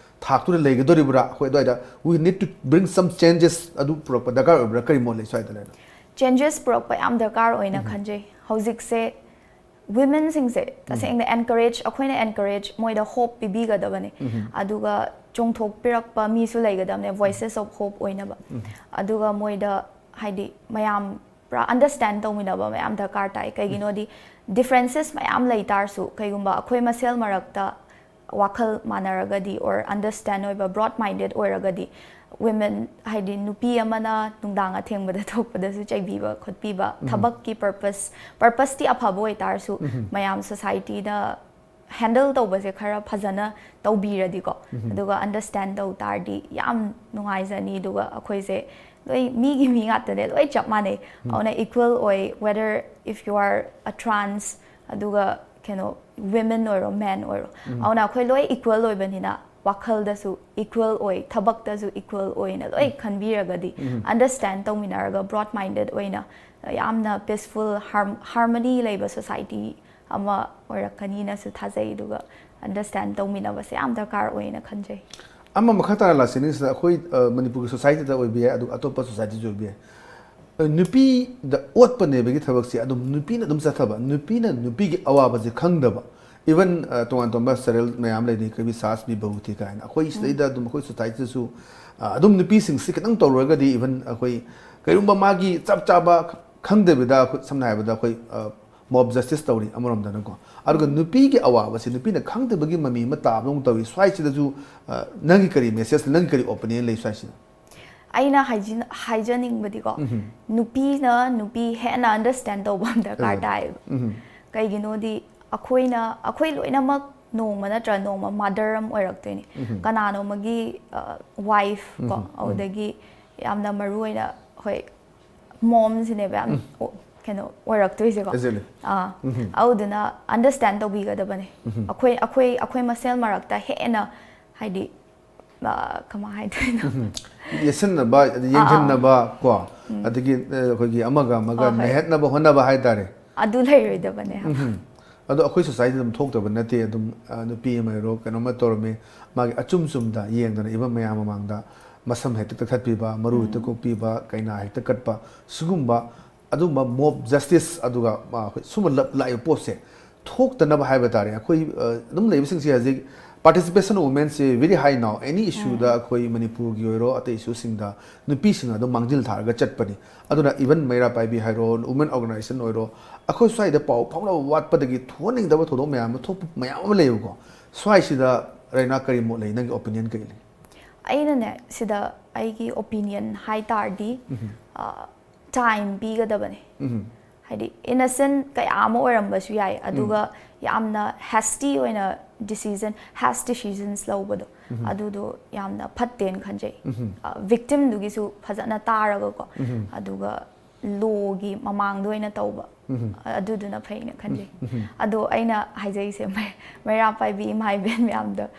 ꯊꯥꯛꯇꯨꯅ ꯂꯩꯒꯗꯣꯔꯤꯕ꯭ꯔꯥ? ꯑꯩꯈꯣꯏ ꯑꯗꯨꯋꯥꯏꯗ we need to bring some changes ꯑꯗꯨ ꯄꯨꯔꯛꯄ ꯗꯔꯀꯥꯔ ꯑꯣꯏꯕ꯭ꯔꯥ? ꯀꯔꯤ ꯃꯣꯠ ꯂꯩ ꯁ꯭ꯋꯥꯏꯗ ꯂꯩꯅ? Changes ꯄꯨꯔꯛꯄ ꯌꯥꯝ ꯗꯔꯀꯥꯔ ꯑꯣꯏꯅ ꯈꯟꯖꯩ꯫ ꯍꯧꯖꯤꯛꯁꯦ women ꯁꯤꯡꯁꯦ ꯇꯁꯦꯡꯅ encourage, ꯑꯩꯈꯣꯏꯅ encourage, ꯃꯣꯏꯗ hope ꯄꯤꯕꯤꯒꯗꯕꯅꯦ꯫ ꯑꯗꯨꯒ ꯆꯣꯡꯊꯣꯛꯄꯤꯔꯛꯄ ꯃꯤꯁꯨ ꯂꯩꯒꯗꯕꯅꯦ, voices of hope ꯑꯣꯏꯅꯕ꯫ ꯑꯗꯨꯒ ꯃꯣꯏꯗ ꯍꯥꯏꯗꯤ ꯃꯌꯥꯝ ꯄꯨꯔꯥ understand ꯇꯧꯃꯤꯟꯅꯕ ꯃꯌꯥꯝ ꯗꯔꯀꯥꯔ ꯇꯥꯏ꯫ ꯀꯩꯒꯤꯅꯣꯗꯤ differences ꯃꯌꯥꯝ ꯂꯩ ꯇꯥꯔꯁꯨ, ꯀꯩꯒꯨꯝꯕ ꯑꯩꯈꯣꯏ ꯃꯁꯦꯜ ꯃꯔꯛꯇ ꯋꯥꯈꯜ ꯃꯥꯟꯅꯔꯒꯗꯤ or understand ꯑꯣꯏꯕ, broad minded ꯑꯣꯏꯔꯒꯗꯤ, women ꯍꯥꯏꯗꯤ ꯅꯨꯄꯤ ꯑꯃꯅ ꯅꯨꯡꯗꯥꯡ ꯑꯊꯦꯡꯕꯗ ꯊꯣꯛꯄꯗꯁꯨ ꯆꯩꯕꯤꯕ ꯈꯣꯠꯄꯤꯕ, ꯊꯕꯛꯀꯤ purpose, purpose ꯇꯤ ꯑꯐꯕ ꯑꯣꯏꯇꯥꯔꯁꯨ, ꯃꯌꯥꯝ society ꯗ handle ꯇꯧꯕꯁꯦ ꯈꯔ ꯐꯖꯅ ꯇꯧꯕꯤꯔꯗꯤꯀꯣ, ꯑꯗꯨꯒ understand ꯇꯧ ꯇꯥꯔꯗꯤ ꯌꯥꯝ ꯅꯨꯡꯉꯥꯏꯖꯅꯤ꯫ ꯑꯗꯨꯒ ꯑꯩꯈꯣꯏꯁꯦ ꯂꯣꯏ ꯃꯤꯒꯤ ꯃꯤ ꯉꯥꯛꯇꯅꯦ, ꯂꯣꯏ ꯆꯞ ꯃꯥꯟꯅꯩ꯫ ꯑꯗꯨꯅ equal ꯑꯣꯏ, whether if you are a trans, ꯑꯗꯨꯒ ꯀꯩꯅꯣ, women ꯑꯣꯏꯔꯣ, men ꯑꯣꯏꯔꯣ, ꯑꯗꯨꯅ ꯑꯩꯈꯣꯏ ꯂꯣꯏ equal ꯑꯣꯏꯕꯅꯤꯅ ꯋꯥꯈꯜꯗꯁꯨ equal ꯑꯣꯏ, ꯊꯕꯛꯇꯁꯨ equal ꯑꯣꯏꯅ ꯂꯣꯏ ꯈꯟꯕꯤꯔꯒꯗꯤ, understand ꯇꯧꯃꯤꯟꯅꯔꯒ broad minded ꯑꯣꯏꯅ ꯌꯥꯝꯅ peaceful, harm-, harmony ꯂꯩꯕ society ꯑꯃ ꯑꯣꯏꯔꯛꯀꯅꯤꯅꯁꯨ ꯊꯥꯖꯩ꯫ ꯑꯗꯨꯒ ꯑꯟꯗꯔꯁ꯭ꯇꯦꯟ ꯇꯧꯃꯤꯟꯅꯕꯁꯦ ꯌꯥꯝ ꯗꯔꯀꯥꯔ ꯑꯣꯏꯅ ꯈꯟꯖꯩ꯫ ꯑꯃ ꯃꯈꯥ ꯇꯥꯅ ꯂꯥꯛꯆꯅꯤꯡꯁꯤꯅ ꯑꯩꯈꯣꯏ ꯑ, ꯃꯅꯤꯄꯨꯔꯒꯤ ꯁꯣꯁꯥꯏꯇꯤꯗ ꯑꯣꯏꯕ ꯌꯥꯏ, ꯑꯗꯨꯒ ꯑꯇꯣꯞꯄ ꯁꯣꯁꯥꯏꯇꯤꯁꯨ ꯑꯣꯏꯕ ꯌꯥꯏ꯫ ꯑ, ꯅꯨꯄꯤꯗ ꯑꯣꯠꯄ ꯅꯩꯕꯒꯤ ꯊꯕꯛꯁꯦ ꯑꯗꯨꯝ ꯅꯨꯄꯤꯅ ꯑꯗꯨꯝ ꯆꯠꯊꯕ, ꯅꯨꯄꯤꯅ ꯅꯨꯄꯤꯒꯤ ꯑꯋꯥꯕꯁꯦ ꯈꯪꯗꯕ, ꯏꯚꯟ ꯇꯣꯉꯥꯟ ꯇꯣꯉꯥꯟꯕ ꯆꯔꯦꯜ ꯃꯌꯥꯝ ꯂꯩꯅꯤ, ꯀꯕꯤ ꯁꯥꯁ ꯕꯤ ꯕꯍꯨꯇꯤ ꯀꯥꯏꯅ, ꯑꯩꯈꯣꯏ ꯁꯤꯗꯩꯗ ꯑꯗꯨꯝ ꯑꯩꯈꯣꯏ ꯁꯣꯁꯥꯏꯇꯤꯗꯁꯨ ꯑ, ꯑꯗꯨꯝ ꯅꯨꯄꯤꯁꯤꯡꯁꯤ ꯈꯤꯇꯪ ꯇꯧꯔꯨꯔꯒꯗꯤ, ꯏꯚꯟ ꯑꯩꯈꯣꯏ ꯀꯔꯤꯒꯨꯝꯕ ꯃꯥꯒꯤ ꯆꯞ ꯆꯥꯕ ꯈꯪꯗꯕꯤꯗ ꯑꯩꯈꯣꯏ ꯁꯝꯅ ꯍꯥꯏꯔꯕꯗ ꯑꯩꯈꯣꯏ ꯃꯣꯕ ꯖꯁꯇꯤꯁ ꯇꯧꯔꯤ ꯑꯃꯔꯣꯝꯗꯅꯀꯣ꯫ ꯑꯗꯨꯒ ꯅꯨꯄꯤꯒꯤ ꯑꯋꯥꯕꯁꯤ ꯅꯨꯄꯤꯅ ꯈꯪꯗꯕꯒꯤ ꯃꯃꯤ ꯑꯃ ꯇꯥꯕꯗꯧꯅ ꯇꯧꯏ꯫ ꯁ꯭ꯋꯥꯏꯁꯤꯗꯁꯨ ꯑ, ꯅꯪꯒꯤ ꯀꯔꯤ ꯃꯦꯁꯦꯖ, ꯅꯪꯒꯤ ꯀꯔꯤ ꯑꯣꯄꯤꯅꯤꯌꯟ ꯂꯩ ꯁ꯭ꯋꯥꯏꯁꯤꯗ? ꯑꯩꯅ ꯍꯥꯏꯖꯤꯟ- ꯍꯥꯏꯖꯅꯤꯡꯕꯗꯤꯀꯣ, ꯅꯨꯄꯤꯅ ꯅꯨꯄꯤ ꯍꯦꯟꯅ ꯑꯟꯗꯔꯁ꯭ꯇꯦꯟ ꯇꯧꯕ ꯑꯃ ꯗꯔꯀꯥꯔ ꯇꯥꯏꯌꯦꯕ꯫ ꯀꯩꯒꯤꯅꯣꯗꯤ ꯑꯩꯈꯣꯏꯅ, ꯑꯩꯈꯣꯏ ꯂꯣꯏꯅꯃꯛ ꯅꯣꯡꯃ ꯅꯠꯇ꯭ꯔ ꯅꯣꯡꯃ ꯃꯥꯗꯔ ꯑꯃ ꯑꯣꯏꯔꯛꯇꯣꯏꯅꯤ꯫ ꯀꯅꯥꯅꯣꯃꯒꯤ ꯋꯥꯏꯐ ꯀꯣ, ꯑꯗꯨꯗꯒꯤ ꯌꯥꯝꯅ ꯃꯔꯨ ꯑꯣꯏꯅ ꯍꯣꯏ ꯃꯣꯝꯁꯤꯅꯦꯕ ꯌꯥꯝ ꯑꯣ- ꯀꯩꯅꯣ ꯑꯣꯏꯔꯛꯇꯣꯏꯁꯦꯀꯣ꯫ Exactly. ꯑꯥ, ꯑꯗꯨꯗꯨꯅ ꯑꯟꯗꯔꯁ꯭ꯇꯦꯟ ꯇꯧꯕꯤꯒꯗꯕꯅꯦ꯫ ꯑꯩꯈꯣꯏ ꯑꯩꯈꯣꯏ ꯑꯩꯈꯣꯏ ꯃꯁꯦꯜ ꯃꯔꯛꯇ ꯍꯦꯟꯅ ꯍꯥꯏꯗꯤ ꯑ, ꯀꯃꯥꯏ ꯍꯥꯏꯗꯣꯏꯅꯣ? ꯌꯦꯠꯁꯤꯟꯅꯕ, ꯑꯗꯩ ꯌꯦꯡꯁꯤꯟꯅꯕ ꯀꯣ, ꯑꯗꯒꯤ ꯑ, ꯑꯩꯈꯣꯏꯒꯤ ꯑꯃꯒ ꯑꯃꯒ ꯍꯣꯏ, ꯍꯣꯏ꯫ ꯅꯩꯍꯠꯅꯕ ꯍꯣꯠꯅꯕ ꯍꯥꯏꯇꯥꯔꯦ꯫ ꯑꯗꯨ ꯂꯩꯔꯣꯏꯗꯕꯅꯦ꯫ ꯑꯗꯣ ꯑꯩꯈꯣꯏ ꯁꯣꯁꯥꯏꯇꯤꯗ ꯑꯗꯨꯝ ꯊꯣꯛꯇꯕ ꯅꯠꯇꯦ꯫ ꯑꯗꯨꯝ ꯑ, ꯅꯨꯄꯤ ꯑꯃ ꯑꯣꯏꯔꯣ ꯀꯩꯅꯣꯝꯃ ꯇꯧꯔꯝꯃꯤ, ꯃꯥꯒꯤ ꯑꯆꯨꯝ ꯆꯨꯝꯗ ꯌꯦꯡꯗꯅ ꯏꯚꯟ ꯃꯌꯥꯝ ꯃꯃꯥꯡꯗ ꯃꯁꯝ ꯍꯦꯛꯇ ꯀꯛꯊꯠꯄꯤꯕ, ꯃꯔꯨ ꯍꯦꯛꯇ ꯀꯣꯛꯄꯤꯕ, ꯀꯩꯅꯥ ꯍꯦꯛꯇ ꯀꯠꯄ, ꯁꯤꯒꯨꯝꯕ ꯑꯗꯨꯒꯨꯝꯕ ꯃꯣꯕ ꯖꯁꯇꯤꯁ ꯑꯗꯨꯒ ꯑ, ꯑꯩꯈꯣꯏ ꯁꯨꯝꯕ ꯂꯞ- ꯂꯥꯛꯏꯕ ꯄꯣꯠꯁꯦ ꯊꯣꯛꯇꯅꯕ ꯍꯥꯏꯕ ꯇꯥꯔꯦ꯫ ꯑꯩꯈꯣꯏ ꯑ, ꯑꯗꯨꯝ ꯂꯩꯕꯁꯤꯡꯁꯦ ꯍꯧꯖꯤꯛ participation of womenꯁꯦ very high now, any issueꯗ ꯑꯩꯈꯣꯏ ꯃꯅꯤꯄꯨꯔꯒꯤ ꯑꯣꯏꯔꯣ ꯑꯇꯩ issueꯁꯤꯡꯗ ꯅꯨꯄꯤꯁꯤꯡꯅ ꯑꯗꯨꯝ ꯃꯥꯡꯖꯤꯜ ꯊꯥꯔꯒ ꯆꯠꯄꯅꯤ꯫ ꯑꯗꯨꯅ ꯏꯚꯟ ꯃꯩꯔꯥ ꯄꯥꯏꯕꯤ ꯍꯥꯏꯔꯣ, ꯋꯨꯃꯦꯟ ꯑꯣꯔꯒꯅꯥꯏꯖꯦꯁꯟ ꯑꯣꯏꯔꯣ, ꯑꯩꯈꯣꯏ ꯁ꯭ꯋꯥꯏꯗ ꯄꯥꯎ ꯐꯥꯎꯅꯕ ꯋꯥꯠꯄꯗꯒꯤ ꯊꯣꯛꯍꯟꯅꯤꯡꯗꯕ ꯊꯧꯗꯣꯛ ꯃꯌꯥꯝ ꯑꯃ ꯊꯣꯛꯄ ꯃꯌꯥꯝ ꯑꯃ ꯂꯩꯌꯦꯕꯀꯣ꯫ ꯁ꯭ꯋꯥꯏꯁꯤꯗ ꯔꯩꯅꯥ ꯀꯔꯤ ꯃꯣꯠ ꯂꯩ? ꯅꯪꯒꯤ ꯑꯣꯄꯤꯅꯤꯌꯟ ꯀꯔꯤ ꯂꯩ? ꯑꯩꯅꯅꯦ ꯁꯤꯗ ꯑꯩꯒꯤ ꯑꯣꯄꯤꯅꯤꯌꯟ ꯍꯥꯏ ꯇꯥꯔꯗꯤ, ꯇꯥꯏꯝ ꯄꯤꯒꯗꯕꯅꯦ꯫ ꯍꯥꯏꯗꯤ ꯏꯅꯣꯁꯦꯟ ꯀꯌꯥ ꯑꯃ ꯑꯣꯏꯔꯝꯕꯁꯨ ꯌꯥꯏ, ꯑꯗꯨꯒ ꯌꯥꯝꯅ ꯍꯦꯁꯇꯤ ꯑꯣꯏꯅ ꯗꯤꯁꯤꯖꯟ, ꯍꯦꯁ ꯗꯤꯁꯤꯖꯟꯁ ꯂꯧꯕꯗꯣ, ꯑꯗꯨꯗꯣ ꯌꯥꯝꯅ ꯐꯠꯇꯦꯅ ꯈꯟꯖꯩ꯫ ꯚꯤꯛꯇꯤꯝꯗꯨꯒꯤꯁꯨ ꯐꯖꯅ ꯇꯥꯔꯒꯀꯣ, ꯑꯗꯨꯒ ꯂꯣꯒꯤ ꯃꯃꯥꯡꯗ ꯑꯣꯏꯅ ꯇꯧꯕ, ꯑꯗꯨꯗꯨꯅ ꯐꯩꯅ ꯈꯟꯖꯩ꯫ ꯑꯗꯣ ꯑꯩꯅ ꯍꯥꯏꯖꯔꯤꯁꯦ, ꯃꯩ- ꯃꯩꯔꯥ ꯄꯥꯏꯕꯤ ꯏꯃꯥ ꯏꯕꯦꯟ ꯃꯌꯥꯝꯗ,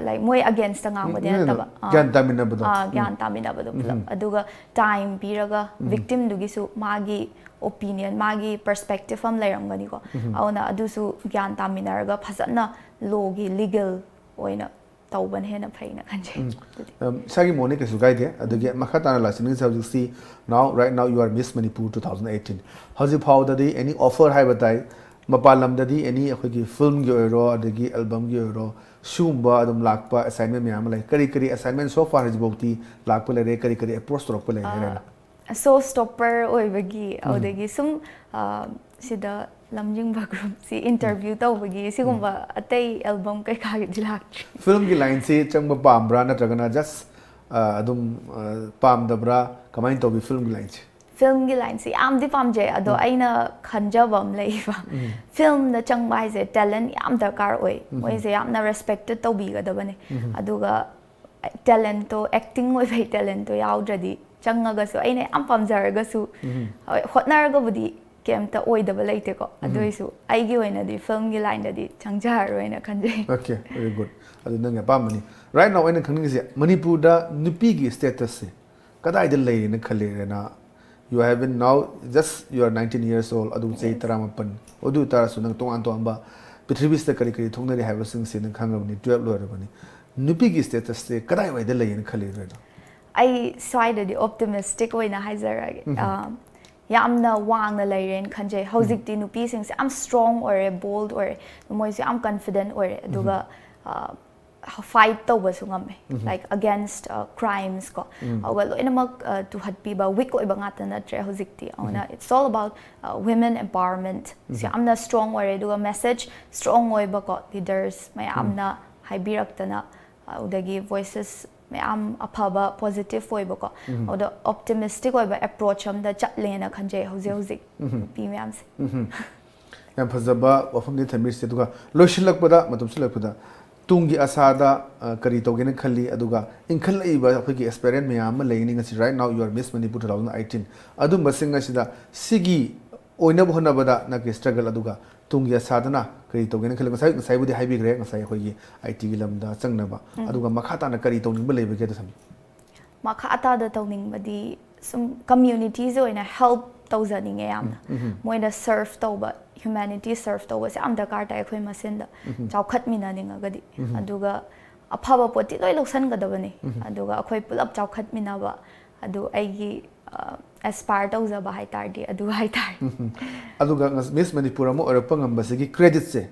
ꯂꯥꯏꯛ ꯃꯣꯏ ꯑꯒꯦꯟꯁꯇ ꯉꯥꯡꯕꯗꯤ ꯎꯝ, ꯅꯠꯇꯕ, ꯑꯥ, ꯒ꯭ꯌꯥꯟ ꯇꯥꯃꯤꯟꯅꯕꯗꯣ꯫ ꯑꯥ, ꯒ꯭ꯌꯥꯟ ꯇꯥꯃꯤꯟꯅꯕꯗꯣ ꯄꯨꯂꯞ꯫ ꯑꯗꯨꯒ ꯇꯥꯏꯝ ꯄꯤꯔꯒ ꯚꯤꯛꯇꯤꯝꯗꯨꯒꯤꯁꯨ ꯃꯥꯒꯤ ꯑꯣꯄꯤꯅꯤꯌꯟ, ꯃꯥꯒꯤ ꯄꯔꯁꯄꯦꯛꯇꯤꯞ ꯑꯃ ꯂꯩꯔꯝꯒꯅꯤꯀꯣ꯫ ꯑꯗꯨꯅ ꯑꯗꯨꯁꯨ ꯒ꯭ꯌꯥꯟ ꯇꯥꯃꯤꯟꯅꯔꯒ ꯐꯖꯅ ꯂꯣꯒꯤ, ꯂꯤꯒꯦꯜ ꯑꯣꯏꯅ ꯇꯧꯕꯅ ꯍꯦꯟꯅ ꯐꯩꯅ ꯈꯟꯖꯩ꯫ ꯑꯗꯨꯗꯤ ꯑꯝ, ꯏꯁꯥꯒꯤ ꯃꯣꯠꯅꯤ, ꯀꯩꯁꯨ ꯀꯥꯏꯗꯦ꯫ ꯑꯗꯒꯤ ꯃꯈꯥ ꯇꯥꯅ ꯂꯥꯛꯆꯅꯤꯡꯉꯤꯁꯦ ꯍꯧꯖꯤꯛꯁꯤ, now, right now you are Miss Manipur two thousand eighteen꯫ ꯍꯧꯖꯤꯛ ꯐꯥꯎꯗꯗꯤ ꯑꯦꯅꯤ ꯑꯣꯐꯔ ꯍꯥꯏꯕ ꯇꯥꯏ, ꯃꯄꯥꯟ ꯂꯝꯗꯗꯤ ꯑꯦꯅꯤ ꯑꯩꯈꯣꯏꯒꯤ ꯐꯤꯂꯝꯒꯤ ꯑꯣꯏꯔꯣ, ꯑꯗꯒꯤ ꯑꯦꯜꯕꯝꯒꯤ ꯑꯣꯏꯔꯣ, ꯁꯤꯒꯨꯝꯕ ꯑꯗꯨꯝ ꯂꯥꯛꯄ ꯑꯦꯁꯥꯏꯟꯃꯦꯟ ꯃꯌꯥꯝ ꯑꯃ ꯂꯩ꯫ ꯀꯔꯤ ꯀꯔꯤ ꯑꯦꯁꯥꯏꯟꯃꯦꯟ so far ꯍꯧꯖꯤꯛꯐꯥꯎꯗꯤ ꯂꯥꯛꯄ ꯂꯩꯔꯦ, ꯀꯔꯤ ꯀꯔꯤ ꯑꯦꯄ꯭ꯔꯣꯆ ꯇꯧꯔꯛꯄ ꯂꯩꯔꯦ ꯍꯥꯏꯅ? ꯁꯣ ꯁ꯭ꯇꯣꯞꯄꯔ ꯑꯣꯏꯕꯒꯤ, ꯑꯗꯨꯗꯒꯤ ꯁꯨꯝ, ꯑ, ꯁꯤꯗ ꯂꯝꯖꯤꯡꯕ ꯒ꯭ꯔꯨꯞꯁꯤ ꯏꯟꯇꯔꯚ꯭ꯌꯨ ꯇꯧꯕꯒꯤ, ꯁꯤꯒꯨꯝꯕ ꯑꯇꯩ ꯑꯦꯜꯕꯝ ꯀꯩꯀꯥꯒꯤꯗꯤ ꯂꯥꯛꯇ꯭ꯔꯤ꯫ ꯐꯤꯂꯝꯒꯤ ꯂꯥꯏꯟꯁꯤ ꯆꯪꯕ ꯄꯥꯝꯕ꯭ꯔꯥ, ꯅꯠꯇ꯭ꯔꯒꯅ ꯖꯁ ꯑꯗꯨꯝ, ꯑ, ꯄꯥꯝꯗꯕ꯭ꯔꯥ? ꯀꯃꯥꯏꯅ ꯇꯧꯒꯦ ꯐꯤꯂꯝꯒꯤ ꯂꯥꯏꯟꯁꯤ? ꯐꯤꯂꯝꯒꯤ ꯂꯥꯏꯟꯁꯤ ꯌꯥꯝꯗꯤ ꯄꯥꯝꯖꯩ, ꯑꯗꯣ ꯑꯩꯅ ꯈꯟꯖꯕ ꯑꯃ ꯂꯩꯌꯦꯕ꯫ ꯐꯤꯂꯝꯗ ꯆꯪꯕ ꯍꯥꯏꯁꯦ ꯇꯦꯂꯦꯟ ꯌꯥꯝ ꯗꯔꯀꯥꯔ ꯑꯣꯏ꯫ ꯃꯣꯏꯁꯦ ꯌꯥꯝꯅ ꯔꯦꯁꯄꯦꯛꯇꯦꯠ ꯇꯧꯕꯤꯒꯗꯕꯅꯦ꯫ ꯑꯗꯨꯒ ꯇꯦꯂꯦꯟꯇꯣ, ꯑꯦꯛꯇꯤꯡ ꯑꯣꯏꯕꯒꯤ ꯇꯦꯂꯦꯟꯇꯣ ꯌꯥꯎꯗ꯭ꯔꯗꯤ, ꯆꯪꯉꯒꯁꯨ, ꯑꯩꯅ ꯌꯥꯝ ꯄꯥꯝꯖꯔꯒꯁꯨ, ꯍꯣꯏ, ꯍꯣꯠꯅꯔꯒꯕꯨꯗꯤ ꯀꯩꯝꯇ ꯑꯣꯏꯗꯕ ꯂꯩꯇꯦꯀꯣ꯫ ꯑꯗꯨ ꯑꯣꯏꯁꯨ ꯑꯩꯒꯤ ꯑꯣꯏꯅꯗꯤ ꯐꯤꯂꯝꯒꯤ ꯂꯥꯏꯟꯗꯗꯤ ꯆꯪꯖꯔꯔꯣꯏꯅ ꯈꯟꯖꯩ꯫ Okay, very good. ꯑꯗꯨ ꯅꯪꯒꯤ ꯑꯄꯥꯝꯕꯅꯤ꯫ Right now ꯑꯩꯅ ꯈꯪꯅꯤꯡꯉꯤꯁꯦ, ꯃꯅꯤꯄꯨꯔꯗ ꯅꯨꯄꯤꯒꯤ ꯁ꯭ꯇꯦꯇꯁꯁꯦ ꯀꯗꯥꯏꯗ ꯂꯩꯔꯦꯅ ꯈꯜꯂꯤ, ꯔꯦꯅꯥ? You have been now, just you are nineteen years old, ꯑꯗꯨ ꯆꯍꯤ ꯇꯔꯥꯃꯥꯄꯟ꯫ ꯑꯗꯨ ꯑꯣꯏꯇꯥꯔꯁꯨ ꯅꯪ ꯇꯣꯉꯥꯟ ꯇꯣꯉꯥꯟꯕ ꯄ꯭ꯔꯤꯊꯤꯕꯤꯁꯤꯗ ꯀꯔꯤ ꯀꯔꯤ ꯊꯣꯛꯅꯔꯤ ꯍꯥꯏꯕꯁꯤꯡꯁꯤ ꯅꯪ ꯈꯪꯉꯕꯅꯤ, ꯇꯨꯌꯦꯜꯞ ꯂꯣꯏꯔꯕꯅꯤ꯫ ꯅꯨꯄꯤꯒꯤ ꯁ꯭ꯇꯦꯇꯁꯁꯦ ꯀꯗꯥꯏꯋꯥꯏꯗ ꯂꯩꯌꯦꯅ ꯈꯜꯂꯤ, ꯔꯦꯅꯥ? ꯑꯩ ꯁ꯭ꯋꯥꯏꯗꯗꯤ ꯑꯣꯞꯇꯤꯃꯤꯁꯇꯤꯛ ꯑꯣꯏꯅ ꯍꯥꯏꯖꯔꯒꯦ꯫ ꯑ, ꯌꯥꯝꯅ ꯋꯥꯡꯅ ꯂꯩꯔꯦꯅ ꯈꯟꯖꯩ꯫ ꯍꯧꯖꯤꯛꯇꯤ ꯅꯨꯄꯤꯁꯤꯡꯁꯦ ꯌꯥꯝ ꯁ꯭ꯇ꯭ꯔꯣꯡ ꯑꯣꯏꯔꯦ, ꯕꯣꯜꯗ ꯑꯣꯏꯔꯦ, ꯃꯣꯏꯁꯨ ꯌꯥꯝ ꯀꯟꯐꯤꯗꯦꯟꯠ ꯑꯣꯏꯔꯦ꯫ ꯑꯗꯨꯒ, ꯑ, ꯐꯥꯏꯠ ꯇꯧꯕꯁꯨ ꯉꯝꯃꯦ, ꯂꯥꯏꯛ ꯑꯒꯦꯟꯁ ꯀ꯭ꯔꯥꯏꯝꯁ ꯀꯣ꯫ ꯑꯗꯨꯒ ꯂꯣꯏꯅꯃꯛ, ꯑ, ꯇꯨꯍꯠꯄꯤꯕ, ꯋꯤꯛ ꯑꯣꯏꯕ ꯉꯥꯛꯇ ꯅꯠꯇ꯭ꯔꯦ ꯍꯧꯖꯤꯛꯇꯤ꯫ ꯑꯗꯨꯅ it's all about, ꯑ, women empowerment꯫ ꯁꯤ ꯌꯥꯝꯅ ꯁ꯭ꯇ꯭ꯔꯣꯡ ꯑꯣꯏꯔꯦ, ꯑꯗꯨꯒ ꯃꯦꯁꯦꯖ ꯁ꯭ꯇ꯭ꯔꯣꯡ ꯑꯣꯏꯕꯀꯣ, ꯂꯤꯗꯔꯁ ꯃꯌꯥꯝꯅ ꯍꯥꯏꯕꯤꯔꯛꯇꯅ, ꯑꯗꯨꯗꯒꯤ ꯚꯣꯏꯁꯦꯁ ꯃꯌꯥꯝ ꯑꯐꯕ, ꯄꯣꯖꯤꯇꯤꯚ ꯑꯣꯏꯕꯀꯣ꯫ ꯑꯗꯣ ꯑꯣꯞꯇꯤꯃꯤꯁꯇꯤꯛ ꯑꯣꯏꯕ ꯑꯦꯄ꯭ꯔꯣꯆ ꯑꯝꯗ ꯆꯠꯂꯦꯅ ꯈꯟꯖꯩ ꯍꯧꯖꯤꯛ ꯍꯧꯖꯤꯛ ꯅꯨꯄꯤ ꯃꯌꯥꯝꯁꯦ꯫ ꯌꯥꯝ ꯐꯖꯕ ꯋꯥꯐꯝꯅꯤ ꯊꯝꯕꯤꯔꯤꯁꯦ꯫ ꯑꯗꯨꯒ ꯂꯣꯏꯁꯤꯜꯂꯛꯄꯗ, ꯃꯇꯝ ꯁꯤꯜꯂꯛꯄꯗ, ꯇꯨꯡꯒꯤ ꯑꯁꯥꯗ, ꯑ, ꯀꯔꯤ ꯇꯧꯒꯦꯅ ꯈꯜꯂꯤ? ꯑꯗꯨꯒ ꯏꯟꯈꯠꯂꯛꯏꯕ ꯑꯩꯈꯣꯏꯒꯤ ꯑꯦꯁꯄꯥꯏꯔꯦꯟ ꯃꯌꯥꯝ ꯑꯃ ꯂꯩꯒꯅꯤ꯫ ꯉꯁꯤ, right now you are Miss Manipur two thousand eighteen꯫ ꯑꯗꯨꯝꯕꯁꯤꯡ ꯑꯁꯤꯗ ꯁꯤꯒꯤ ꯑꯣꯏꯅꯕ ꯍꯣꯠꯅꯕꯗ ꯅꯪꯒꯤ struggle ꯑꯗꯨꯒ ꯇꯨꯡꯒꯤ ꯑꯁꯥꯗꯅ ꯀꯔꯤ ꯇꯧꯒꯦꯅ ꯈꯜꯂꯤ? ꯉꯁꯥꯏ, ꯉꯁꯥꯏꯕꯨꯗꯤ ꯍꯥꯏꯕꯤꯈ꯭ꯔꯦ, ꯉꯁꯥꯏ ꯑꯩꯈꯣꯏꯒꯤ I T ꯒꯤ ꯂꯝꯗ ꯆꯪꯅꯕ꯫ ꯑꯗꯨꯒ ꯃꯈꯥ ꯇꯥꯅ ꯀꯔꯤ ꯇꯧꯅꯤꯡꯕ ꯂꯩꯕꯒꯦ ꯑꯗꯨ ꯊꯝꯕꯤꯌꯨ꯫ ꯃꯈꯥ ꯇꯥꯗ ꯇꯧꯅꯤꯡꯕꯗꯤ ꯁꯨꯝ community ꯁꯦ ꯑꯣꯏꯅ help ꯇꯧꯖꯅꯤꯡꯉꯦ ꯌꯥꯝꯅ꯫ ꯃꯣꯏꯅ serve ꯇꯧꯕ, humanity serve ꯇꯧꯕꯁꯦ ꯌꯥꯝ ꯗꯔꯀꯥꯔ ꯇꯥꯏ ꯑꯩꯈꯣꯏ ꯃꯁꯦꯟꯗ꯫ ꯆꯥꯎꯈꯠꯃꯤꯟꯅꯅꯤꯡꯉꯒꯗꯤ꯫ ꯑꯗꯨꯒ ꯑꯐꯕ ꯄꯣꯠꯇꯤ ꯂꯣꯏ ꯂꯧꯁꯟꯒꯗꯕꯅꯤ꯫ ꯑꯗꯨꯒ ꯑꯩꯈꯣꯏ ꯄꯨꯂꯞ ꯆꯥꯎꯈꯠꯃꯤꯟꯅꯕ, ꯑꯗꯨ ꯑꯩꯒꯤ, ꯑ, aspire ꯇꯧꯖꯕ ꯍꯥꯏꯇꯥꯔꯗꯤ ꯑꯗꯨ ꯍꯥꯏꯇꯥꯔꯦ꯫ ꯑꯗꯨꯒ ꯉꯁ-, Miss Manipur ꯑꯃ ꯑꯣꯏꯔꯛꯄ ꯉꯝꯕꯁꯤꯒꯤ credit ꯁꯦ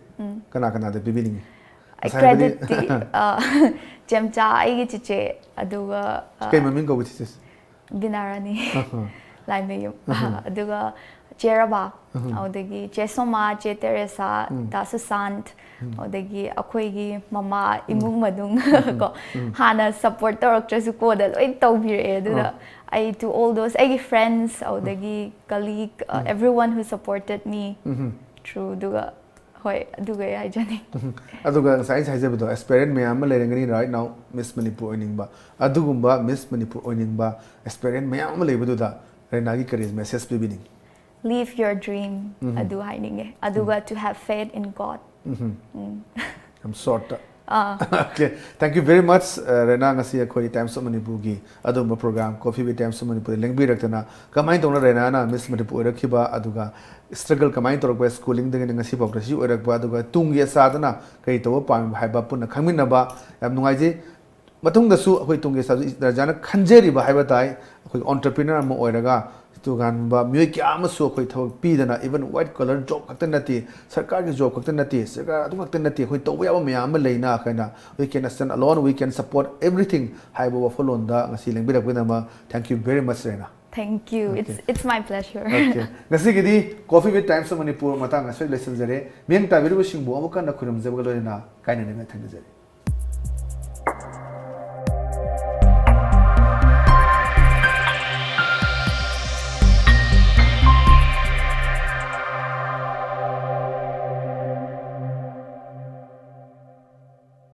ꯀꯅꯥ ꯀꯅꯥꯗ ꯄꯤꯕꯤꯅꯤꯡꯉꯤ? ꯑꯩ credit ꯇꯤ, ꯑ, ꯆꯦꯝꯆꯥ ꯑꯩꯒꯤ ꯆꯤꯆꯦ, ꯑꯗꯨꯒ, ꯑ, ꯀꯩ ꯃꯃꯤꯡ ꯀꯧꯕ ꯆꯤꯆꯦꯁꯦ? ꯕꯤꯅꯥꯔꯥꯅꯤ ꯂꯥꯏꯃꯌꯨꯝ꯫ ꯑꯗꯨꯒ ꯆꯦ ꯔꯕꯥ, ꯑꯗꯨꯗꯒꯤ ꯆꯦ ꯁꯣꯃꯥ, ꯆꯦ ꯇꯦꯔꯦꯁꯥ, ꯗꯥ ꯁꯨꯁꯥꯟꯠ, ꯑꯗꯨꯗꯒꯤ ꯑꯩꯈꯣꯏꯒꯤ ꯃꯃꯥ, ꯏꯃꯨꯡ ꯃꯅꯨꯡ ꯀꯣ, ꯍꯥꯟꯅ support ꯇꯧꯔꯛꯇ꯭ꯔꯁꯨ ꯀꯣꯟꯅ ꯂꯣꯏ ꯇꯧꯕꯤꯔꯛꯑꯦ꯫ ꯑꯗꯨꯅ ꯑꯩ to all those, ꯑꯩꯒꯤ friends, ꯑꯗꯨꯗꯒꯤ colleague, uh, everyone who supported me through, ꯑꯗꯨꯒ ꯍꯣꯏ, ꯑꯗꯨꯒ ꯑꯩ ꯍꯥꯏꯖꯅꯤꯡꯉꯤ꯫ ꯑꯗꯨꯒ ꯉꯁꯥꯏ ꯑꯩꯅ ꯍꯥꯏꯖꯕꯗꯣ, aspirant ꯃꯌꯥꯝ ꯑꯃ ꯂꯩꯔꯝꯒꯅꯤ right now Miss Manipur ꯑꯣꯏꯅꯤꯡꯕ꯫ ꯑꯗꯨꯒꯨꯝꯕ Miss Manipur ꯑꯣꯏꯅꯤꯡꯕ aspirant ꯃꯌꯥꯝ ꯑꯃ ꯂꯩꯕꯗꯨꯗ ꯔꯦꯅꯥꯒꯤ ꯀꯔꯤ message ꯄꯤꯕꯤꯅꯤꯡꯉꯤ? Live your dream, ꯑꯗꯨ ꯍꯥꯏꯅꯤꯡꯉꯦ꯫ ꯑꯗꯨꯒ to have faith in God. ꯎꯝ꯫ ꯌꯥꯝ short꯫ Okay, thank you very much, uh, ꯔꯦꯅꯥ, ꯉꯁꯤ ꯑꯩꯈꯣꯏ Times of Manipur ꯒꯤ ꯑꯗꯨꯒꯨꯝꯕ program Coffee with Times of Manipur ꯗ ꯂꯦꯡꯕꯤꯔꯛꯇꯅ꯫ ꯀꯃꯥꯏꯅ ꯇꯧꯅ ꯔꯦꯅꯥꯅ Miss Manipur ꯑꯣꯏꯔꯛꯈꯤꯕ, ꯑꯗꯨꯒ struggle ꯀꯃꯥꯏꯅ ꯇꯧꯔꯛꯄ, schooling ꯗꯒꯤꯅ ꯉꯁꯤ ꯐꯥꯎꯗ ꯁꯤ ꯑꯣꯏꯔꯛꯄ, ꯑꯗꯨꯒ ꯇꯨꯡꯒꯤ ꯑꯁꯥꯗꯅ ꯀꯔꯤ ꯇꯧꯕ ꯄꯥꯝꯃꯤꯕ ꯍꯥꯏꯕ ꯄꯨꯟꯅ ꯈꯪꯃꯤꯟꯅꯕ ꯌꯥꯝ ꯅꯨꯡꯉꯥꯏꯖꯩ꯫ ꯃꯇꯨꯡꯗꯁꯨ ꯑꯩꯈꯣꯏ ꯇꯨꯡꯒꯤ ꯑꯁꯥꯁꯨ ꯔꯦꯅꯥꯅ ꯈꯟꯖꯔꯤꯕ ꯍꯥꯏꯕ ꯇꯥꯏ, ꯑꯩꯈꯣꯏ entrepreneur ꯑꯃ ꯑꯣꯏꯔꯒ ꯇꯣꯉꯥꯟꯕ ꯃꯤꯑꯣꯏ ꯀꯌꯥ ꯑꯃꯁꯨ ꯑꯩꯈꯣꯏ ꯊꯕꯛ ꯄꯤꯗꯅ, even white collar job ꯈꯛꯇ ꯅꯠꯇꯦ, ꯁꯔꯀꯥꯔꯒꯤ job ꯈꯛꯇ ꯅꯠꯇꯦ, ꯁꯔꯀꯥꯔ ꯑꯗꯨ ꯈꯛꯇ ꯅꯠꯇꯦ, ꯑꯩꯈꯣꯏ ꯇꯧꯕ ꯌꯥꯕ ꯃꯌꯥꯝ ꯑꯃ ꯂꯩꯅ, ꯑꯩꯈꯣꯏꯅ "We can stand alone, we can support everything" ꯍꯥꯏꯕ ꯋꯥꯈꯜꯂꯣꯟꯗ ꯉꯁꯤ ꯂꯦꯡꯕꯤꯔꯛꯄꯒꯤꯗꯃꯛ thank you very much, ꯔꯦꯅꯥ꯫ Thank you. Okay. It's, it's my pleasure. Okay. ꯉꯁꯤꯒꯤꯗꯤ Coffee with Times of Manipur ꯃꯇꯥꯡ ꯑꯁꯤꯗ ꯂꯣꯏꯁꯤꯟꯖꯔꯦ꯫ ꯃꯤꯠꯌꯦꯡ ꯇꯥꯕꯤꯔꯤꯕꯁꯤꯡꯕꯨ ꯑꯃꯨꯛ ꯍꯟꯅ ꯈꯨꯔꯨꯝꯖꯕꯒ ꯂꯣꯏꯅꯅ ꯀꯥꯏꯅꯅꯕ ꯊꯝꯖꯔꯤ꯫